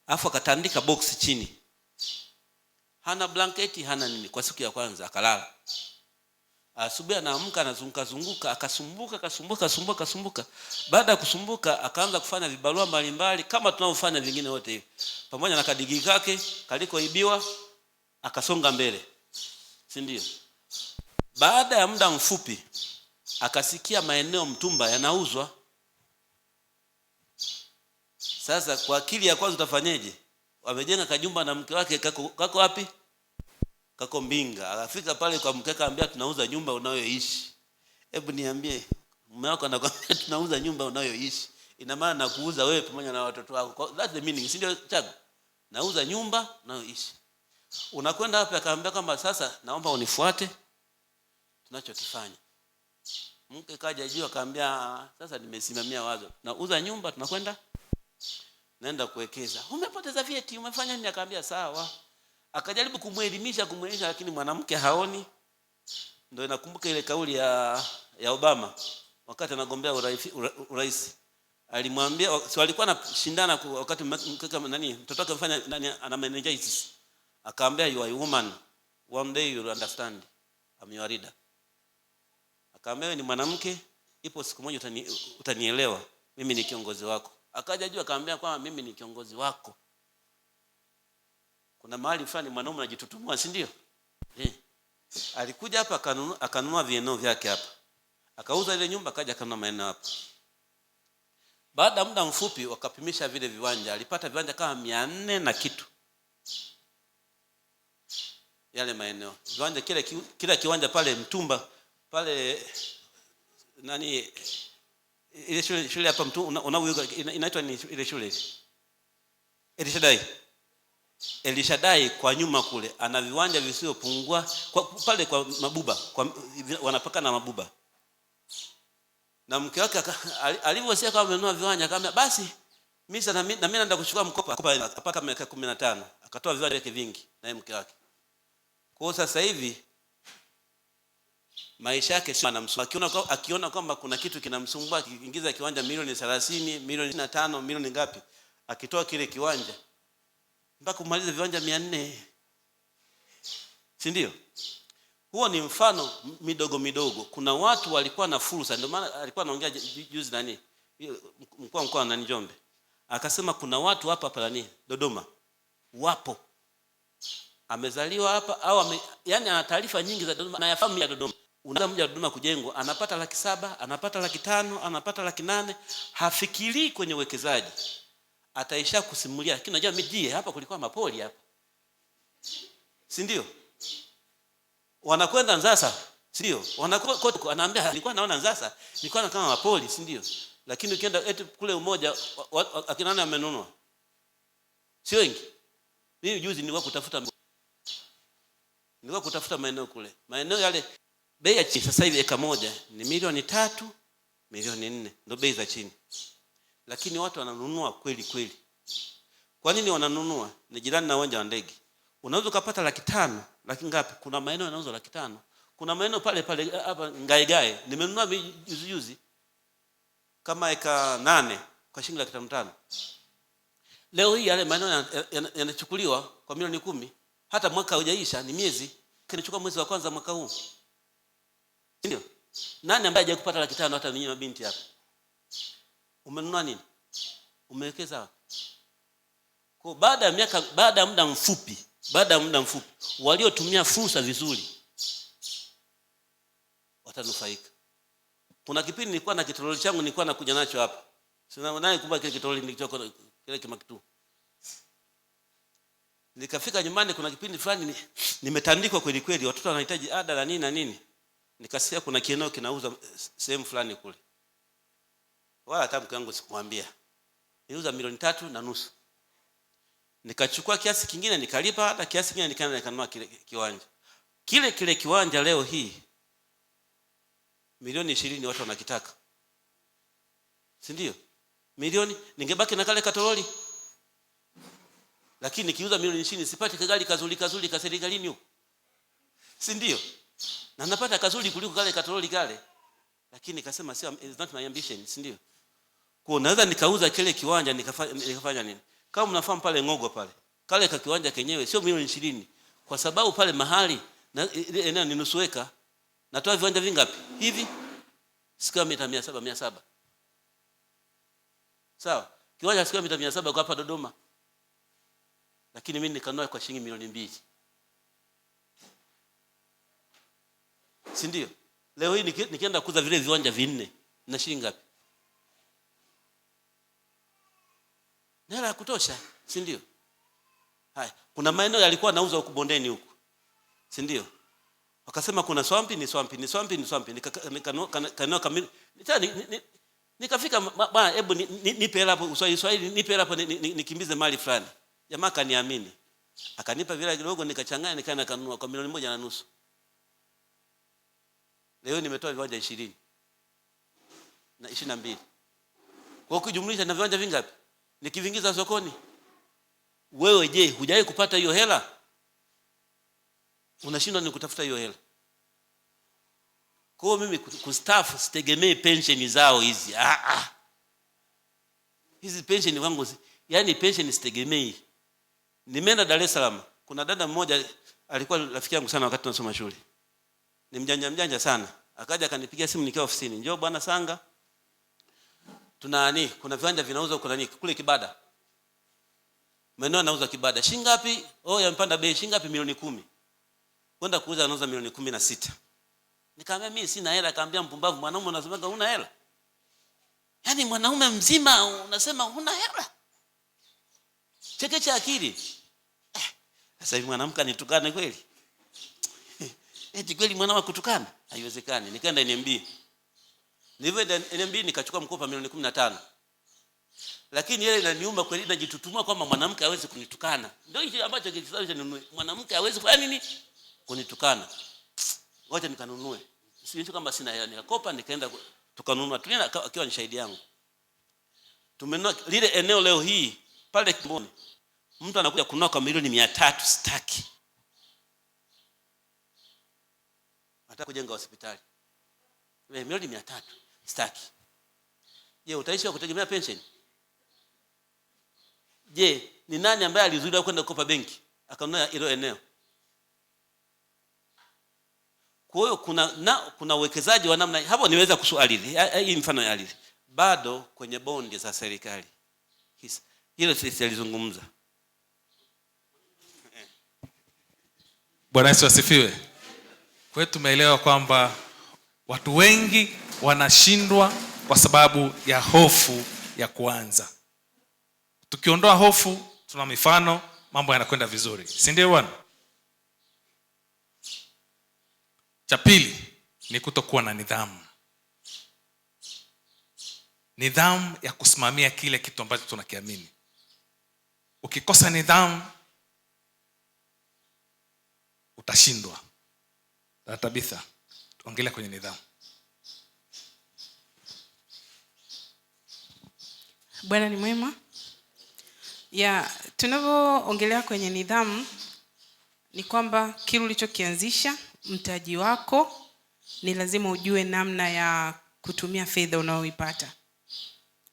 afu akatandika box chini. Hana blanketi, hana nini. Kwa siku ya kwanza akalala. Asubuhi anaamka anazunguka zunguka, akasumbuka, akasumbuka, akasumbuka, akasumbuka. Baada ya kusumbuka akaanza kufanya vibarua mbalimbali kama tunavyofanya vingine wote hivi. Pamoja na kadigiri kake kalikoibiwa akasonga mbele. Si ndio? Baada ya muda mfupi akasikia maeneo Mtumba yanauzwa. Sasa kwa akili ya kwanza utafanyeje? Wamejenga kajumba na mke wake kako wapi? Kako Mbinga. Akafika pale kwa mke akamwambia tunauza nyumba unayoishi. Hebu niambie, mume wako anakuambia tunauza nyumba unayoishi. Ina maana nakuuza wewe pamoja na watoto wako. That's the meaning, si ndio Chago? Nauza nyumba unayoishi. Unakwenda wapi? Akamwambia kwamba sasa naomba unifuate tunachokifanya. Mke kaja juu akamwambia sasa nimesimamia wazo. Nauza nyumba tunakwenda naenda kuwekeza. Umepoteza vyeti, umefanya nini? Akamwambia sawa. Akajaribu kumuelimisha lakini mwanamke haoni. Ndio nakumbuka ile kauli ya Obama wakati anagombea urais. Alimwambia, si walikuwa wanashindana wakati nani mtoto wake amefanya nani ana meningitis. Akaambia you are a woman, one day you will understand. I'm your leader. Akaambia wewe ni mwanamke, ipo siku moja utanielewa. Mimi ni kiongozi wako. Akaja juu akaambia kwamba mimi ni kiongozi wako. Kuna mahali fulani mwanaume anajitutumua, si ndio? Alikuja hapa akanunua vieneo vyake hapa. Akauza ile nyumba akaja akanunua maeneo hapa. Baada ya muda mfupi wakapimisha vile viwanja, alipata viwanja kama 400 na kitu. Yale maeneo viwanja, kila kiwanja pale Mtumba pale nani, ile shule hapa mtu unauiga inaitwa ni ile shule Elishadai. Elishadai kwa nyuma kule ana viwanja visivyopungua pale kwa Mabuba, wanapakana na Mabuba. Na mke wake alivyosikia kama amenunua viwanja akamwambia basi mimi sasa na mimi naenda kuchukua mkopo mpaka miaka 15, akatoa viwanja vyake vingi na mke wake. Kwa hiyo sasa hivi maisha yake sio anamsumbua. Akiona kwamba kuna kitu kinamsumbua, akiingiza kiwanja milioni 30, milioni 25, milioni ngapi, akitoa kile kiwanja mpaka kumaliza viwanja 400. Si ndio? Huo ni mfano midogo midogo. Kuna watu walikuwa na fursa, ndio maana alikuwa anaongea juzi nani, mkuu wa mkoa wa Njombe. Akasema kuna watu hapa hapa nani Dodoma wapo, amezaliwa hapa au yani ana taarifa nyingi za Dodoma, anayafahamu ya Dodoma. Unaanza mji wa Dodoma kujengwa, anapata 700,000, anapata 500,000, anapata 800,000, hafikirii kwenye uwekezaji. Ataisha kusimulia, lakini unajua miji hapa kulikuwa mapoli hapa, si ndio? Wanakwenda Nzasa, si ndio? Wanakwenda, anaambia nilikuwa naona Nzasa, nilikuwa kama mapoli, si ndio? Lakini ukienda eti kule Umoja, akina nani amenunua? Sio wengi. Mimi juzi nilikuwa kutafuta maeneo kule. Maeneo yale bei ya chini sasa hivi eka moja ni milioni 3, milioni 4, ndio bei za chini. Lakini watu wananunua kweli kweli. Kwa nini wananunua? Ni jirani na uwanja wa ndege. Unaweza kupata 500,000, laki ngapi? Kuna maeneo yanauzwa 500,000. Kuna maeneo pale pale hapa Ngaegae nimenunua juzi juzi kama eka 8 kwa shilingi 500,000. Leo hii yale maeneo yanachukuliwa kwa milioni 10, hata mwaka haujaisha, ni miezi. Kinachukua mwezi wa kwanza mwaka huu. Ndio. Nani ambaye hajawahi kupata 500,000 hata ninyi mabinti hapa? Umenunua nini? Umewekeza wapi? Kwa baada ya miaka, baada ya muda mfupi, baada ya muda mfupi waliotumia fursa vizuri watanufaika. Kuna kipindi nilikuwa na kitoroli changu nilikuwa nakuja nacho hapa. Sina naye kumbuka kile kitoroli nilichokuwa kile kimakitu. Nikafika nyumbani kuna kipindi fulani nimetandikwa kweli kweli, watoto wanahitaji ada na nini na nini. Nikasikia kuna kieneo kinauza sehemu fulani kule. Wala hata mke wangu sikumwambia. Niliuza milioni 3.5. Nikachukua kiasi kingine nikalipa, hata kiasi kingine nikaenda nikanunua kile kiwanja. Kile kile kiwanja leo hii milioni 20 watu wanakitaka. Si ndio? Milioni ningebaki na kale katoroli. Lakini nikiuza milioni 20 sipati kagari kazuri kazuri ka serikalini huko. Si ndio? Na napata kazuri kuliko kale katoroli kale. Lakini nikasema sio, it's not my ambition, si ndio? Kwa naweza nikauza kile kiwanja nikafanya nini? Kama mnafahamu pale Ngogo pale. Kale ka kiwanja kenyewe sio milioni 20 kwa sababu pale mahali na ile eneo ni nusu eka. Natoa viwanja vingapi? Hivi square mita 700, 700. Sawa? Kiwanja square mita 700 kwa hapa Dodoma. Lakini mimi nikanunua kwa shilingi milioni 2. Si ndio? Leo hii nikienda kuuza vile viwanja 4 na shilingi ngapi? Na hela ya kutosha, si ndio? Haya, kuna maeneo yalikuwa nauza huku bondeni huku. Si ndio? Wakasema kuna swampi, ni swampi, ni swampi, ni swampi. Nikafika bwana, hebu nipe hela hapo, Swahili, Swahili, nipe hela hapo, nikimbize mali fulani. Jamaa kaniamini. Akanipa vile kidogo, nikachanganya, nikaenda kanunua kwa milioni 1.5. Leo nimetoa viwanja 20 na 22. Kwa kujumlisha na viwanja vingapi? Nikivingiza sokoni. Wewe je, hujawahi kupata hiyo hela? Unashindwa ni kutafuta hiyo hela. Kwa hiyo mimi kustaafu sitegemei pension zao hizi. Hizi pension wangu, yani pension sitegemei. Nimeenda Dar es Salaam. Kuna dada mmoja alikuwa rafiki yangu sana wakati tunasoma shule. Ni mjanja mjanja sana. Akaja akanipigia simu nikiwa ofisini. Njoo bwana Sanga. Tuna nani? Kuna viwanja vinauzwa huko nani? Kule Kibada. Maeneo yanauza Kibada. Shilingi ngapi? Oh, yamepanda bei. Shilingi ngapi? Milioni 10. Kwenda kuuza anauza milioni 16. Nikamwambia mimi sina hela. Akamwambia mpumbavu, mwanaume unasemaga huna hela? Yaani mwanaume mzima unasema huna hela? Chekecha akili. Sasa hivi mwanamke anitukane kweli? Eti kweli mwanaume akutukana? Haiwezekani. Nikaenda NMB. Nilivyoenda NMB nikachukua mkopo milioni 15. Lakini yeye inaniuma kweli, najitutumua kwamba mwanamke hawezi kunitukana. Ndio hicho ambacho kilisababisha ninunue. Mwanamke hawezi kufanya nini? Kunitukana. Wacha nikanunue. Sio kwamba sina hela, nikakopa nikaenda tukanunua. Tulienda akiwa ni shahidi yangu. Tumenunua lile eneo leo hii pale Kigamboni. Mtu anakuja kununua kwa milioni 300, sitaki. Nataka kujenga hospitali. Milioni 300, sitaki. Je, utaishi kwa kutegemea pension? Je, ni nani ambaye alizuiliwa kwenda kukopa benki akanunua hilo eneo? Kwa hiyo kuna uwekezaji wa namna hapo. Niweza kuhusu ardhi, hii mfano ya ardhi. Bado kwenye bondi za serikali. Hilo sijalizungumza. Bwana Yesu asifiwe. Kwa hiyo tumeelewa kwamba watu wengi wanashindwa kwa sababu ya hofu ya kuanza. Tukiondoa hofu, tuna mifano, mambo yanakwenda vizuri. Si ndio bwana? Cha pili ni kutokuwa na nidhamu. Nidhamu ya kusimamia kile kitu ambacho tunakiamini. Ukikosa nidhamu utashindwa. Dada Tabitha, ongelea kwenye nidhamu. Bwana ni mwema. Tunavyoongelea kwenye nidhamu ni kwamba kile ulichokianzisha, mtaji wako, ni lazima ujue namna ya kutumia fedha unayoipata.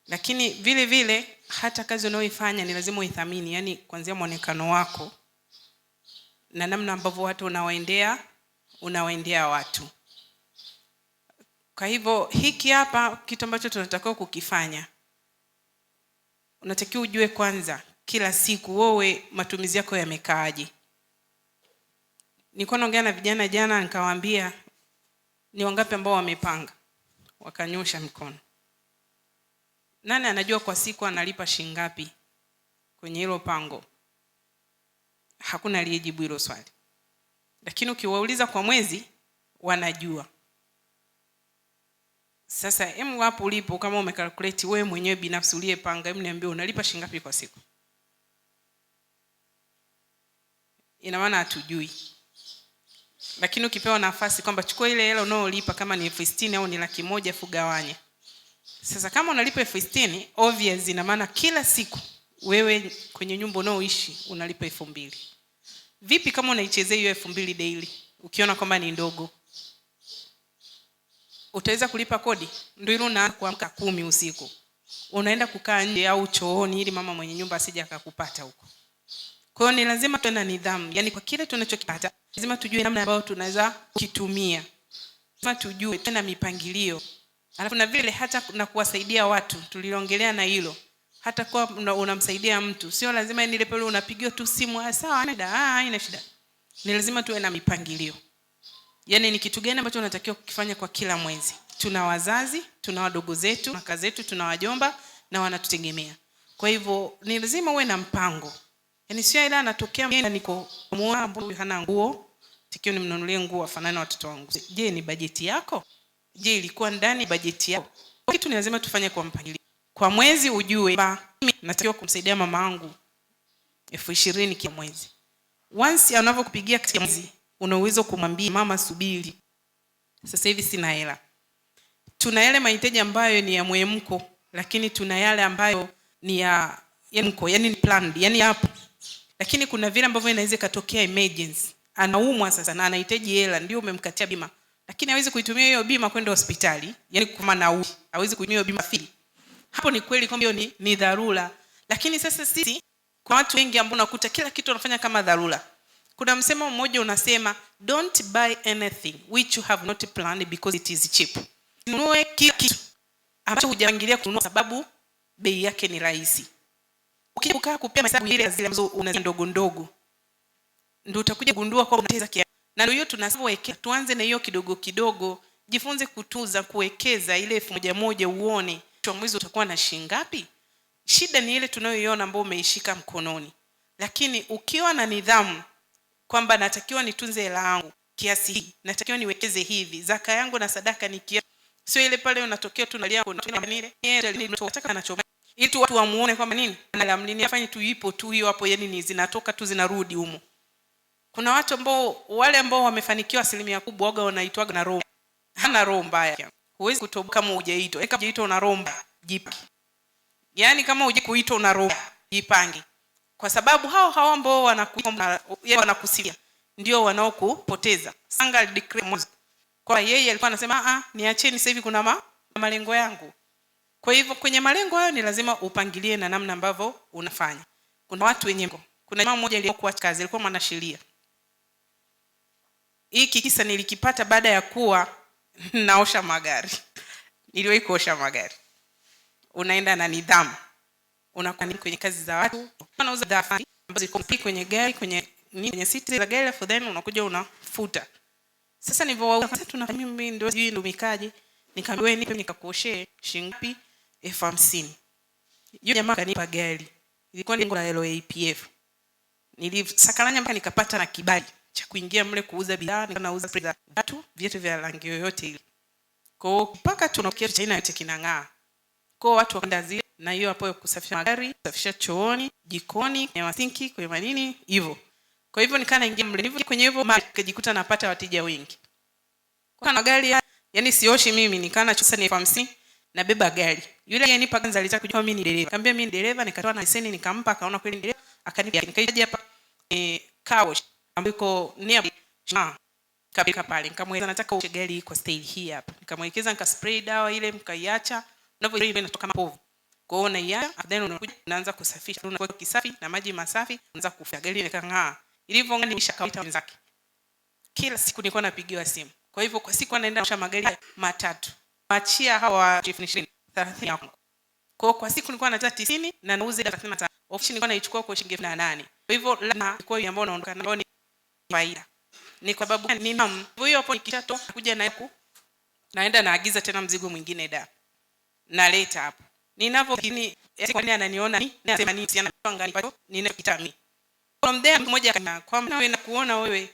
Lakini vile vile hata kazi unayoifanya ni lazima uithamini, yani kuanzia muonekano wako na namna ambavyo watu unawaendea watu. Kwa hivyo hiki hapa kitu ambacho tunatakiwa kukifanya. Unatakiwa ujue kwanza kila siku wewe matumizi yako yamekaaje. Nilikuwa naongea na vijana jana nikawaambia ni wangapi ambao wamepanga? Wakanyosha mikono. Nani anajua kwa siku analipa shilingi ngapi kwenye hilo pango? Hakuna aliyejibu hilo swali. Lakini ukiwauliza kwa mwezi wanajua. Sasa hemu hapo ulipo kama umecalculate wewe mwenyewe binafsi uliyepanga, hebu niambie unalipa shilingi ngapi kwa siku? Ina maana hatujui. Lakini ukipewa nafasi kwamba chukua ile hela unayolipa kama ni 60,000 au ni 100,000 afu gawanya. Sasa kama unalipa 60,000, obvious ina maana kila siku wewe kwenye nyumba unaoishi unalipa 2,000. Vipi kama unaichezea hiyo 2,000 daily ukiona kwamba ni ndogo? Utaweza kulipa kodi? Ndio ile unaanza kuamka 10 usiku. Unaenda kukaa nje au chooni ili mama mwenye nyumba asije akakupata huko. Kwa hiyo ni lazima tuwe na nidhamu. Yaani kwa kile tunachokipata lazima tujue namna ambayo tunaweza kukitumia. Lazima tujue tuwe na mipangilio. Alafu na vile hata na kuwasaidia watu, tuliongelea na hilo. Hata kwa unamsaidia mtu, sio lazima ni ile pale unapigiwa tu simu, sawa, haina shida. Ni lazima tuwe na mipangilio. Yaani ni kitu gani ambacho unatakiwa kukifanya kwa kila mwezi? Tuna wazazi, tuna wadogo zetu, kaka zetu, tuna wajomba na wanatutegemea. Kwa hivyo ni lazima uwe na mpango. Yaani sio ila anatokea mimi niko muona huyu hana nguo, tikio nimnunulie nguo afanane na watoto wangu. Je, ni bajeti yako? Je, ilikuwa ndani bajeti yako? Kitu ni lazima tufanye kwa mpangilio. Kwa mwezi ujue mimi natakiwa kumsaidia mama yangu 20,000 kila mwezi. Once anavyokupigia kila mwezi, una uwezo kumwambia mama subiri, sasa hivi sina hela. Tuna yale mahitaji ambayo ni ya muemko, lakini tuna yale ambayo ni ya mko, yani ni planned, yani hapo. Lakini kuna vile ambavyo inaweza ikatokea emergency. Anaumwa sasa na anahitaji hela, ndio umemkatia bima. Lakini hawezi kuitumia hiyo bima kwenda hospitali, yani kama nauli, hawezi kuitumia hiyo bima fee. Hapo ni kweli kwamba hiyo ni dharura. Lakini sasa sisi kwa watu wengi ambao unakuta kila kitu wanafanya kama dharura. Kuna msemo mmoja unasema don't buy anything which you have not planned because it is cheap. Nunue kila kitu ambacho hujapangilia kununua sababu bei yake ni rahisi. Ukikaa kupia mahesabu ile zile ambazo una ndogo ndogo, ndio utakuja kugundua kwamba unateza kiasi. Na ndio hiyo tunasema tuanze na hiyo kidogo kidogo, jifunze kutunza, kuwekeza ile 1,000 uone mwisho wa mwezi utakuwa na shilingi ngapi. Shida ni ile tunayoiona ambayo umeishika mkononi. Lakini ukiwa na nidhamu kwamba natakiwa nitunze hela yangu, kiasi hiki, natakiwa niwekeze hivi, zaka yangu na sadaka ni kiasi. Sio ile pale unatokea tu nalia nataka anachoma ili tu watu wamuone kwamba nini analamlini afanye tu, ipo tu hiyo hapo, yani ni zinatoka tu zinarudi humo. Kuna watu ambao wale ambao wamefanikiwa asilimia kubwa waga wanaitwaga na roho. Hana roho mbaya. Huwezi kutoboa kama hujaitwa. Kama hujaitwa una roho mbaya, jipange. Yaani kama hujakuitwa una roho, jipange. Kwa sababu hao ambao wanakusifia ndio wanaokupoteza. Sanga declare mwanzo. Kwa yeye alikuwa anasema niacheni sasa hivi kuna malengo yangu. Kwa hivyo kwenye malengo hayo ni lazima upangilie na namna ambavyo unafanya. Kuna watu wenye, kuna mama mmoja aliyekuwa kazi, alikuwa mwanasheria. Hiki kisa nilikipata baada ya kuwa naosha magari. Niliwahi kuosha magari. Unaenda na nidhamu. Unakuwa kwenye kazi za watu. Unauza dafa ambazo ziko kwenye gari, kwenye nini, kwenye siti za gari, for then unakuja unafuta. Sasa nilivyowaona tuna mimi ndio sijui ndumikaje, nikamwambia wewe nipe nikakuoshee shilingi ngapi? 50,000. Yule jamaa akanipa gari. Ilikuwa ni la LAPF. Nilisakalanya mpaka nikapata na kibali cha kuingia mle kuuza bidhaa, nikauza spray za watu, vitu vya rangi yoyote ile. Kwa hiyo mpaka tunakia China yote kinang'aa. Kwa watu wakaenda zile na hiyo hapo kusafisha magari, kusafisha chooni, jikoni, kwenye masinki, kwenye manini hivyo. Kwa hivyo nikaa naingia mle hivyo kwenye hivyo nikajikuta napata wateja wengi. Kwa na gari yani sioshi mimi, nikaa na chusa ni 50 nabeba gari. Yule aliyenipa kwanza alitaka kujua mimi ni dereva. Nikamwambia mimi ni dereva, nikatoa na leseni nikampa, akaona kweli ni dereva, akanipa nikaja hapa car wash ambayo iko near kapika pale, nikamweleza nataka uoshe gari kwa style hii hapa. Nikamwelekeza nika spray dawa ile mkaiacha, unavyo ile inatoka kama povu. Kwa hiyo unaiacha then unakuja unaanza kusafisha, unakuwa kisafi na maji masafi, unaanza kufia gari ikang'aa. Ilivyong'aa nilishakaita wenzake. Kila siku nilikuwa napigiwa simu. Kwa hivyo kwa siku naenda kuosha magari matatu. Maachia hawa 20 30 yangu. Kwa kwa siku nilikuwa nataka 90 na nauza 35. Ofisi nilikuwa naichukua kwa shilingi 8,000. Kwa hivyo la kwa hiyo ambao naondoka nao ni faida. Ni kwa sababu ni naam. Hiyo hapo nikishatoka kuja na huku naenda naagiza tena mzigo mwingine da. Naleta hapo. Ninavyo ni kwa nini ananiona ni nasema ni siana panga ni ninakita mimi. From there mmoja kana kwamba wewe na kuona wewe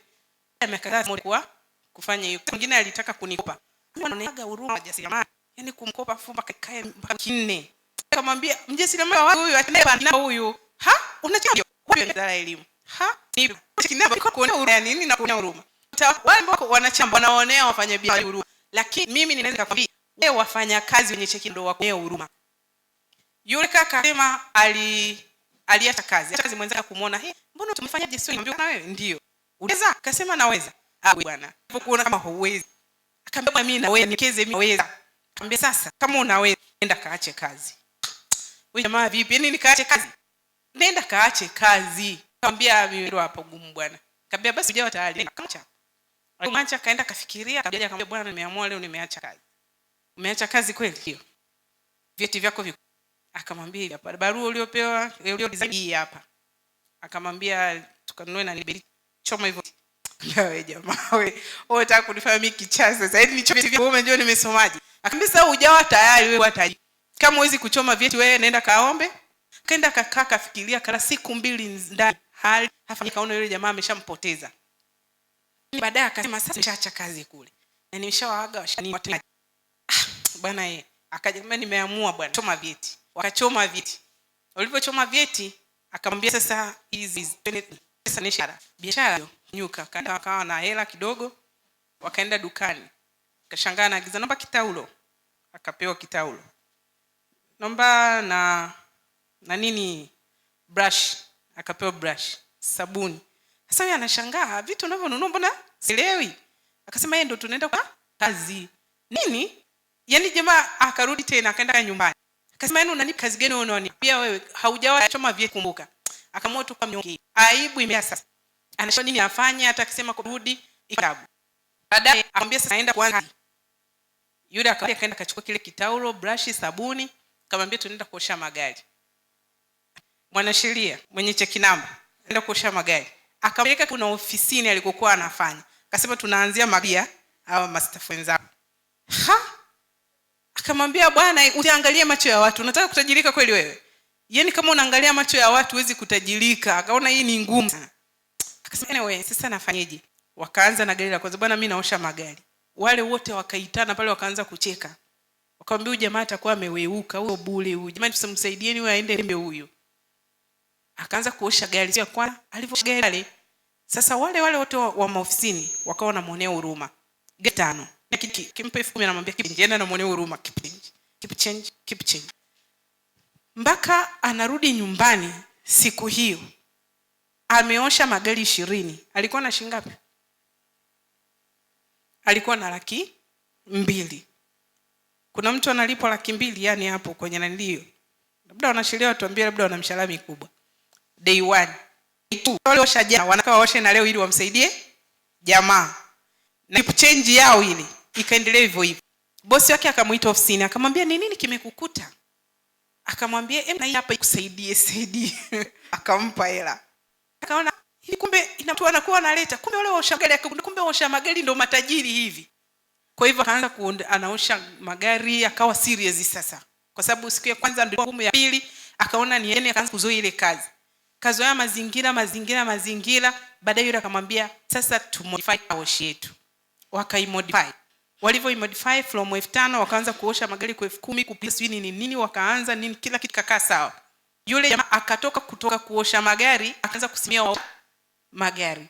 amekataa kwa kufanya hiyo. Mwingine alitaka kunikopa. Anaonaga huruma jasiriamali. Yaani kumkopa fumba kae mpaka 4. Akamwambia mjasiriamali huyu atanipa na huyu. Ha? Unachana huyu ni dara elimu. Ha? Ni kinaba kuona huruma nini na kuona huruma. Wale ambao wanachamba wanaonea wafanya biashara huruma. Lakini mimi ninaweza kukwambia wewe wafanya kazi wenye cheki ndio wakuonea huruma. Yule kaka akasema aliacha kazi. Kazi mwenzake kumuona, "Hey, mbona tumefanyaje sio niambia na wewe?" Ndio. Unaweza? Akasema naweza. Ah bwana. Kuona kama huwezi. Akamwambia mimi naweza, nikeze mimi naweza. Akamwambia sasa kama unaweza nenda kaache kazi. Wewe jamaa vipi? Yaani nikaache kazi? Nenda kaache kazi. Akamwambia mimi ndo hapo gumu bwana. Akamwambia basi hujawa tayari. Akamwacha. Akamwacha kaenda kafikiria, akaja akamwambia bwana nimeamua leo nimeacha kazi. Umeacha kazi kweli? Hiyo. Vyeti vyako viko. Akamwambia hapa barua uliopewa ulio design hii hapa. Akamwambia tukanunue na nibeli choma hivyo. Wewe jamaa wewe, wewe unataka kunifanya mimi kichaa sasa. Yaani nichome vyeti wewe unajua nimesomaje? Akamwambia sasa hujawa tayari wewe hata. Kama huwezi kuchoma vyeti wewe nenda kaombe. Kaenda kakaa kafikiria kala siku mbili ndani. Hali hafa kaona yule jamaa ameshampoteza. Baadaye akasema sasa nimeshaacha kazi kule. Na nimeshawaaga washani watu. Bwana yeye akaja nimeamua bwana choma vyeti. Wakachoma vyeti. Walipochoma vyeti akamwambia sasa hizi pesa ni biashara. Biashara nyuka kaenda akawa na hela kidogo wakaenda dukani. Akashangaa na agiza naomba kitaulo. Akapewa kitaulo. Naomba na nini brush, akapewa brush, sabuni. Sasa yeye anashangaa vitu unavyonunua mbona sielewi. Akasema yeye ndo tunaenda kwa kazi. Nini? Yaani jamaa akarudi tena akaenda nyumbani. Akasema yaani unanipa kazi gani wewe unaniambia wewe haujawahi choma vyeti kumbuka. Akaamua tu kwa mnyonge. Aibu imea sasa. Anashindwa nini afanye hata akisema kurudi ikabu. Baadaye akamwambia sasa naenda kuanza. Yule akaenda akachukua kile kitaulo, brush, sabuni, akamwambia tunaenda kuosha magari. Mwanasheria mwenye cheki namba anaenda kuosha magari. Akampeleka kuna ofisini alikokuwa anafanya. Akasema tunaanzia mabia hawa mastafu wenzao. Ha? Akamwambia bwana usiangalie macho ya watu. Unataka kutajirika kweli wewe? Yaani kama unaangalia macho ya watu huwezi kutajirika. Akaona hii ni ngumu sana. Akasema anyway sasa nafanyeje? Wakaanza na gari la kwanza, bwana mimi naosha magari. Wale wote wakaitana pale wakaanza kucheka. Wakamwambia huyu jamaa atakuwa ameweuka, huyo bure huyu. Jamani tusimsaidieni huyu aende embe huyu. Akaanza kuosha gari ya kwanza, alivyoosha gari sasa wale wale wote wa maofisini wakawa wanamuonea huruma. Gari 5. Kimpa 10,000 anamwambia keep change, anamuonea huruma, keep change, keep change, keep change. Mpaka anarudi nyumbani siku hiyo ameosha magari 20. Alikuwa na shilingi ngapi? Alikuwa na 200,000. Kuna mtu analipwa 200,000 yani hapo kwenye nanilio. Labda wanasheria watuambie, labda wana mshahara mikubwa. Day 1, day 2, wale osha jana wanakaa waoshe na leo ili wamsaidie jamaa. Na change yao ile ikaendelea hivyo hivyo. Bosi wake akamuita ofisini akamwambia ni nini kimekukuta? Akamwambia na hii hapa ikusaidie, saidie. Akampa hela. Akaona hivi kumbe ina mtu anakuwa analeta, kumbe wale waosha magari, kumbe waosha magari ndio matajiri hivi. Kwa hivyo akaanza anaosha magari, akawa serious sasa. Kwa sababu siku ya kwanza ndio ngumu, ya pili akaona ni yeye, akaanza kuzoea ile kazi. Kazoea mazingira, mazingira, mazingira. Baadaye yule akamwambia sasa tu modify wash yetu. Wakaimodify. Walivyo modify from 5,000 wakaanza kuosha magari kwa 10,000, kupiga sijui nini nini, wakaanza nini, kila kitu kakaa sawa. Yule jamaa akatoka kutoka kuosha magari akaanza kusimamia magari.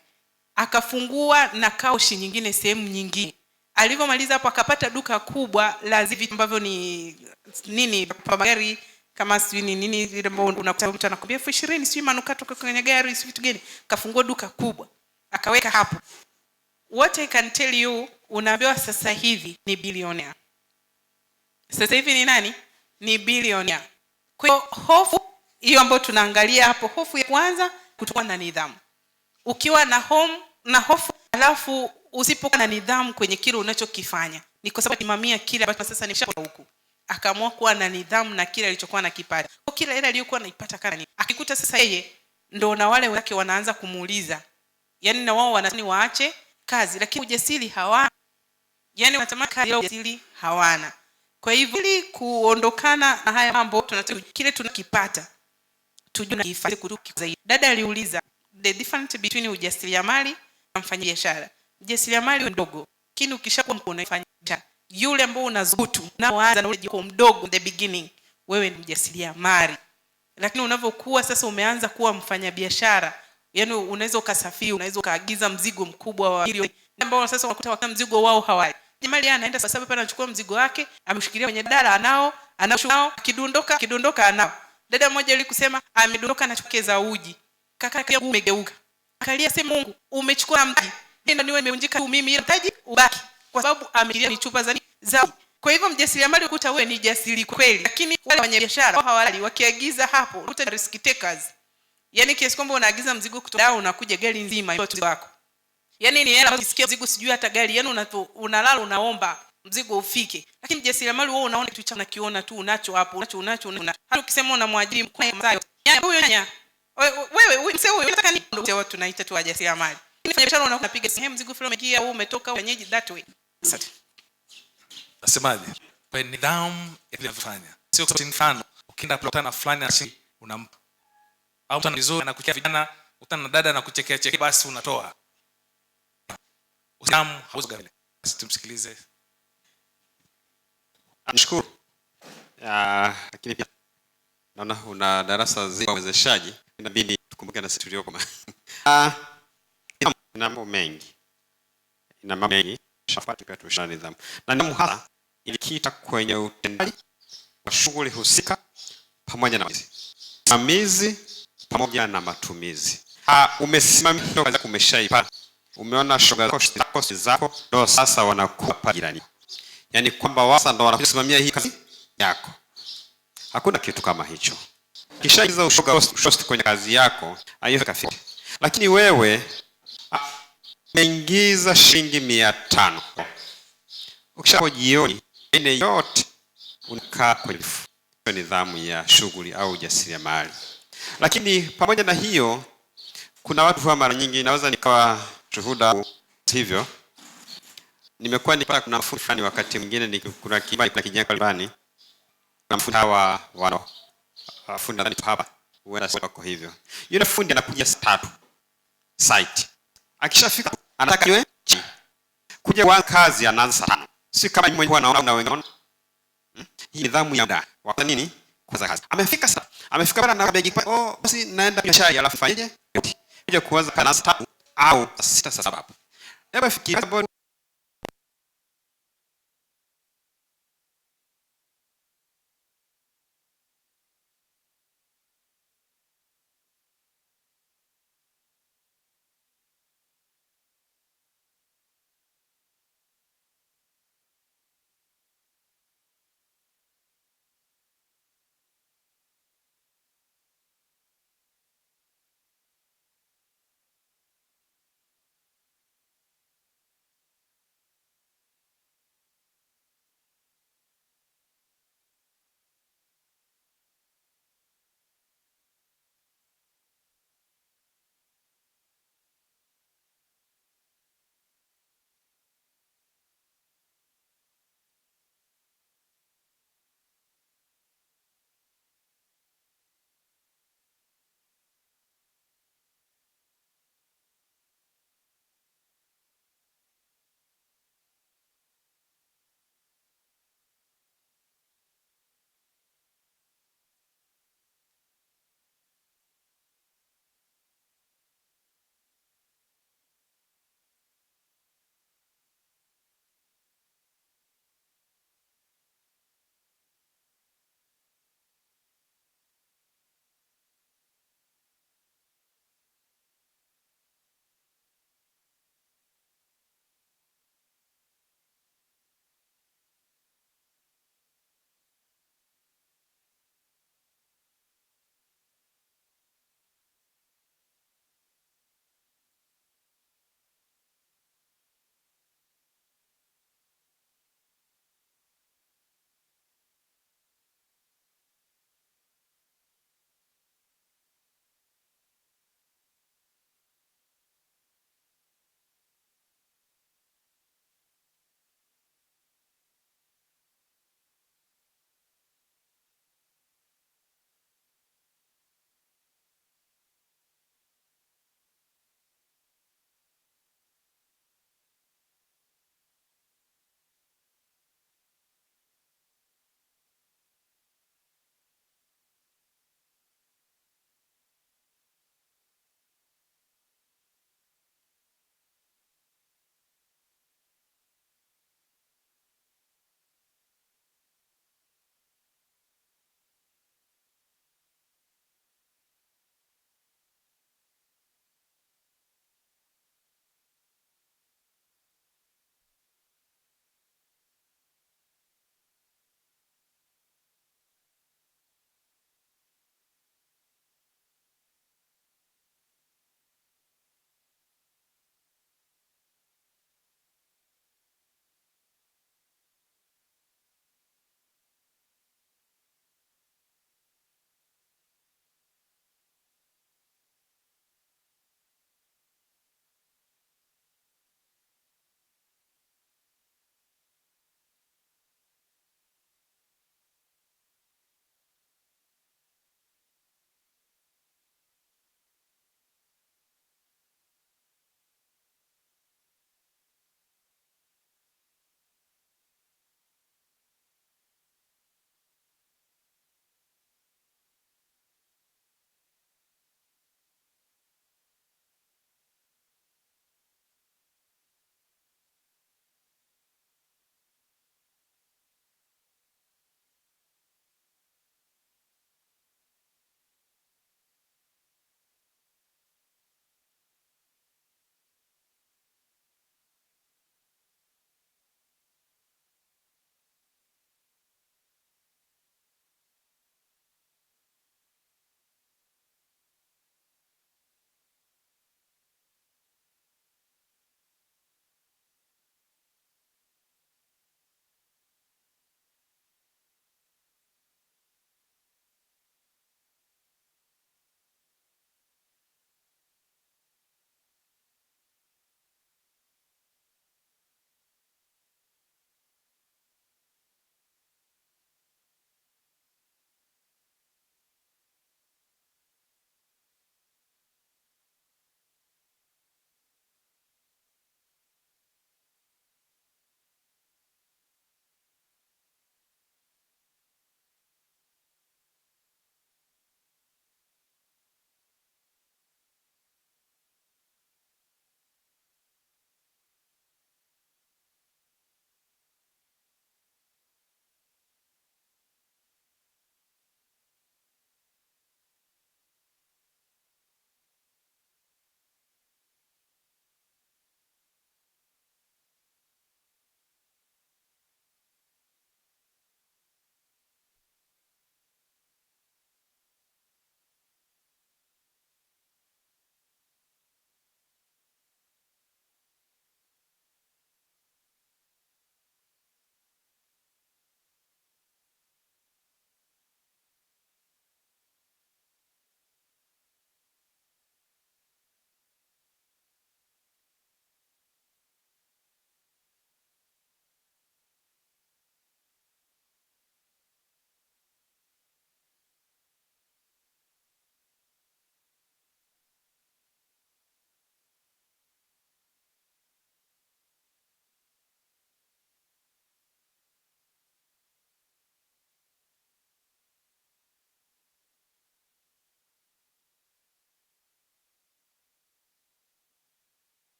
Akafungua na kaushi nyingine sehemu nyingine. Alivyomaliza hapo akapata duka kubwa la vitu ambavyo ni nini kwa magari kama sijui ni nini ile ambayo unakuta mtu anakuambia 20,000 sijui manukato kwenye gari sijui vitu gani. Akafungua duka kubwa akaweka hapo. What I can tell you, unaambiwa sasa hivi ni billionaire. Sasa hivi ni nani? Ni billionaire. Kwa hiyo hofu hiyo ambayo tunaangalia hapo, hofu ya kwanza kutokuwa na nidhamu. Ukiwa na home na hofu alafu usipokuwa na nidhamu kwenye kile unachokifanya, ni kwa sababu simamia kile ambacho sasa nimeshapoa huku. Akaamua kuwa na nidhamu na kile alichokuwa anakipata. Kwa kila hela aliyokuwa anaipata kana ni akikuta sasa yeye ndo na wale wake wanaanza kumuuliza. Yaani na wao wanataka waache kazi lakini ujasiri hawana. Yaani wanatamani kazi ila ujasiri hawana. Kwa hivyo ili kuondokana na haya mambo tunataka kile tunakipata tujue na kihifadhi kutoka zaidi. Dada aliuliza the difference between ujasiriamali na mfanyabiashara. Mjasiriamali mdogo, lakini ukishakuwa mkubwa unafanya biashara. Yule ambao unadhubutu unaoanza na ule jiko mdogo the beginning, wewe ni mjasiriamali. Lakini unavyokuwa sasa umeanza kuwa mfanyabiashara, yani unaweza ukasafiri, unaweza ukaagiza mzigo mkubwa wa milioni ambao sasa unakuta wakati mzigo wao hawali. Jamali anaenda sasa pale anachukua mzigo wake, ameshikilia kwenye dala anao, anao kidondoka, kidondoka anao. Dada mmoja alikusema amedondoka na chupa za uji. Kaka umegeuka. Akalia sema Mungu umechukua mtaji. Ndio niwe nimevunjika tu mimi ila mtaji ubaki kwa sababu amefikiria ni chupa za za. Kwa hivyo mjasiriamali ukuta wewe ni jasiri kweli, lakini wale wenye biashara hawalali wakiagiza hapo ukuta risk takers. Yaani kiasi kwamba unaagiza mzigo kutoka Dar unakuja gari nzima hiyo mzigo wako. Yaani ni hela ukisikia mzigo sijui hata gari, yaani unalala unaomba mzigo ufike. Lakini mjasiriamali wewe unaona kitu cha unakiona tu unacho hapo, unacho unacho unacho. Hata ukisema unamwajiri mkuu huyo nyanya. Wewe huyu mzee huyu unataka nini? Ndio watu tunaita tu wajasiriamali. Lakini fanya biashara unapiga sehemu mzigo fulani umeingia, wewe umetoka ufanyeje that way. Asante. Nasemaje? Kwa nidhamu ya kile unachofanya. Sio kwa mfano ukienda kukutana na fulani na unampa. Au mtu vizuri anakuchekea vijana, ukutana na dada anakuchekea chekea basi unatoa. Usiamu hauwezi vile. Basi tumsikilize. Nashukuru. Lakini pia naona una darasa zima uwezeshaji, inabidi tukumbuke na sisi tulioko. Ina mambo mengi. Ina mambo mengi. Shafati kwa tushana nidhamu. Na nidhamu hasa ilikita kwenye utendaji wa shughuli husika pamoja na usimamizi pamoja na matumizi. Umesimamia kazi yako, umeshaipata. Umeona shoga zako zako ndio sasa wanakuwa jirani. Yaani kwamba wao sasa ndio wanakusimamia hii kazi yako. Hakuna kitu kama hicho. Kisha hizo ushoga host kwenye kazi yako, hiyo kafika. Lakini wewe umeingiza shilingi 500. Ukishapo jioni ile yote unakaa kwenye nidhamu ya shughuli au ujasiriamali. Lakini pamoja na hiyo kuna watu huwa mara nyingi naweza nikawa shuhuda hivyo. Nimekuwa nikipata kuna mfundi fulani wakati mwingine ni kuna kibali kuna kijana fulani. Kuna mfundi hawa wana fundi nadhani hapa huenda sio wako hivyo. Yule fundi anakuja saa 3 site. Akishafika Anataka iwe chai. Kuja kwa kazi anaanza saa 5. Si kama mimi mwenyewe naona na wengine. Hii nidhamu ya muda. Wa nini? Kuanza kazi. Amefika sasa. Amefika pale na begi. Oh, basi naenda kunywa chai alafu fanyeje? Kuja kuanza kazi saa 3 au 6 saa 7. Hebu fikiria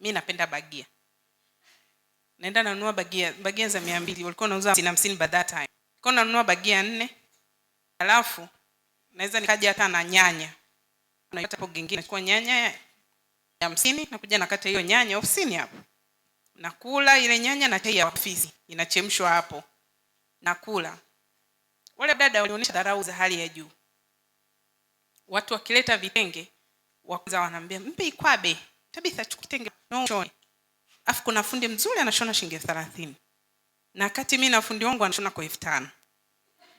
Mi napenda bagia. Naenda nanunua bagia za 200, walikuwa wanauza 50 by that time. Nilikuwa nanunua bagia 4. Alafu naweza nikaja hata na nyanya. Na hapo gengine nachukua nyanya ya 50, nakuja nakata hiyo nyanya ofisini hapo. Nakula ile nyanya na chai ya ofisi inachemshwa hapo. Nakula. Wale dada walionyesha dharau za hali ya juu. Watu wakileta vitenge wakwanza wanaambia mpe ikwabe, Tabitha chukua kitenge no shone. Afu kuna fundi mzuri anashona shilingi 30. Na kati mimi na fundi wangu anashona kwa 5000.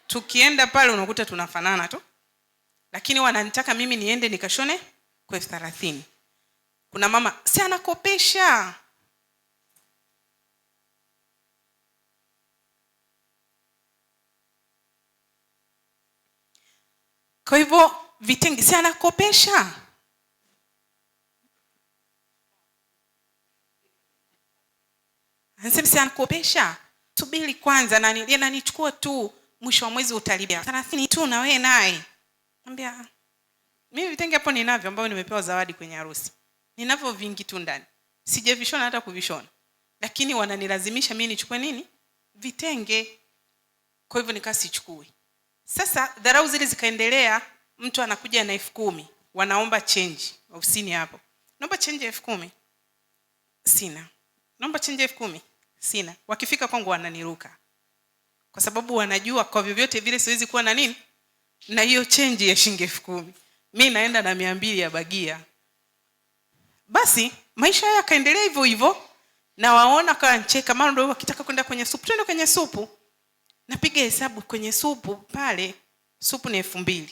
Tukienda pale unakuta tunafanana tu. Lakini wananitaka mimi niende nikashone kwa 30,000. Kuna mama si anakopesha. Kwa hivyo vitenge si anakopesha. Anasema si anakopesha. Subiri kwanza na nichukua tu mwisho wa mwezi utalipia 30 tu na wewe naye. Anambia mimi vitenge hapo ninavyo ambavyo nimepewa zawadi kwenye harusi. Ninavyo vingi tu ndani. Sijavishona hata kuvishona. Lakini wananilazimisha mimi nichukue nini? Vitenge. Kwa hivyo nikasichukui. Sasa dharau zile zikaendelea, mtu anakuja na 10,000, wanaomba change ofisini hapo. Naomba change 10,000. Sina. Naomba change 10,000. Sina. Wakifika kwangu wananiruka. Kwa sababu wanajua kwa vyovyote vile siwezi kuwa na nini? Na hiyo change ya shilingi 10,000. Mimi naenda na 200 ya bagia. Basi maisha haya yakaendelea hivyo hivyo, na waona kama ncheka, maana ndio wakitaka kwenda kwenye supu, twende kwenye supu. Napiga hesabu kwenye supu pale, supu ni 2000.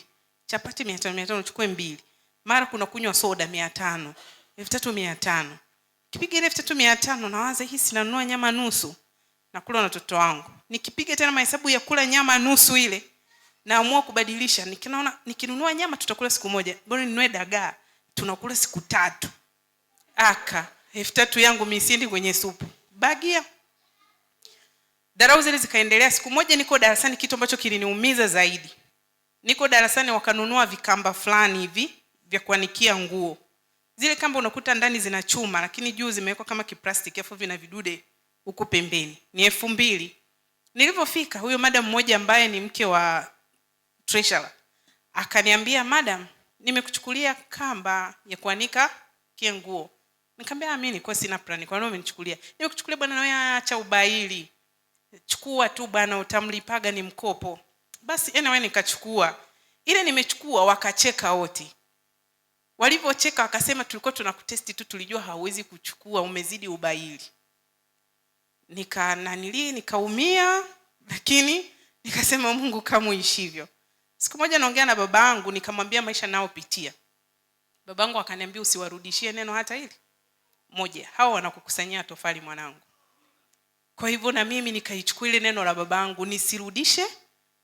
Chapati 500, 500 uchukue 2. Mara kuna kunywa soda 500, 3500. Nikipiga ile 3500 nawaza hii sinanunua nyama nusu nakula na watoto wangu. Nikipiga tena mahesabu ya kula nyama nusu ile, naamua kubadilisha. Nikiona nikinunua nyama tutakula siku moja, bora ninunue dagaa tunakula siku 3. Aka 3000 yangu mimi siendi kwenye supu. Bagia. Dharau zile zikaendelea. Siku moja niko darasani, kitu ambacho kiliniumiza zaidi. Niko darasani wakanunua vikamba fulani hivi vya kuanikia nguo. Zile kamba unakuta ndani zina chuma lakini juu zimewekwa kama kiplastiki afu vina vidude huku pembeni. Ni 2000. Nilipofika huyo madam mmoja ambaye ni mke wa treasurer akaniambia, madam, nimekuchukulia kamba ya kuanika kia nguo. Nikamwambia mimi nilikuwa sina plan, kwa nini umenichukulia? Nimekuchukulia bwana, na wewe acha ubaili. Chukua tu bwana, utamlipaga ni mkopo. Basi anyway nikachukua. Ile nimechukua wakacheka wote. Walivyocheka wakasema tulikuwa tunakutesti tu, tulijua hauwezi kuchukua, umezidi ubaili. Nikaumia, lakini nikasema Mungu kama uishivyo. Siku moja naongea na babangu nikamwambia maisha nayopitia. Babangu akaniambia usiwarudishie neno hata hili moja. Hao wanakukusanyia tofali mwanangu. Kwa hivyo na mimi nikaichukua ile neno la babangu nisirudishe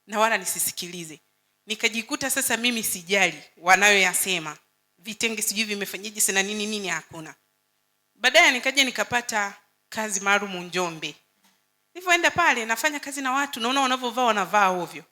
na wala nisisikilize. Nikajikuta sasa mimi sijali wanayoyasema. Vitenge sijui vimefanyaje sina nini nini hakuna. Baadaye nikaja nikapata kazi maalum Njombe. Nilipoenda pale nafanya kazi na watu, naona wanavovaa wanavaa ovyo.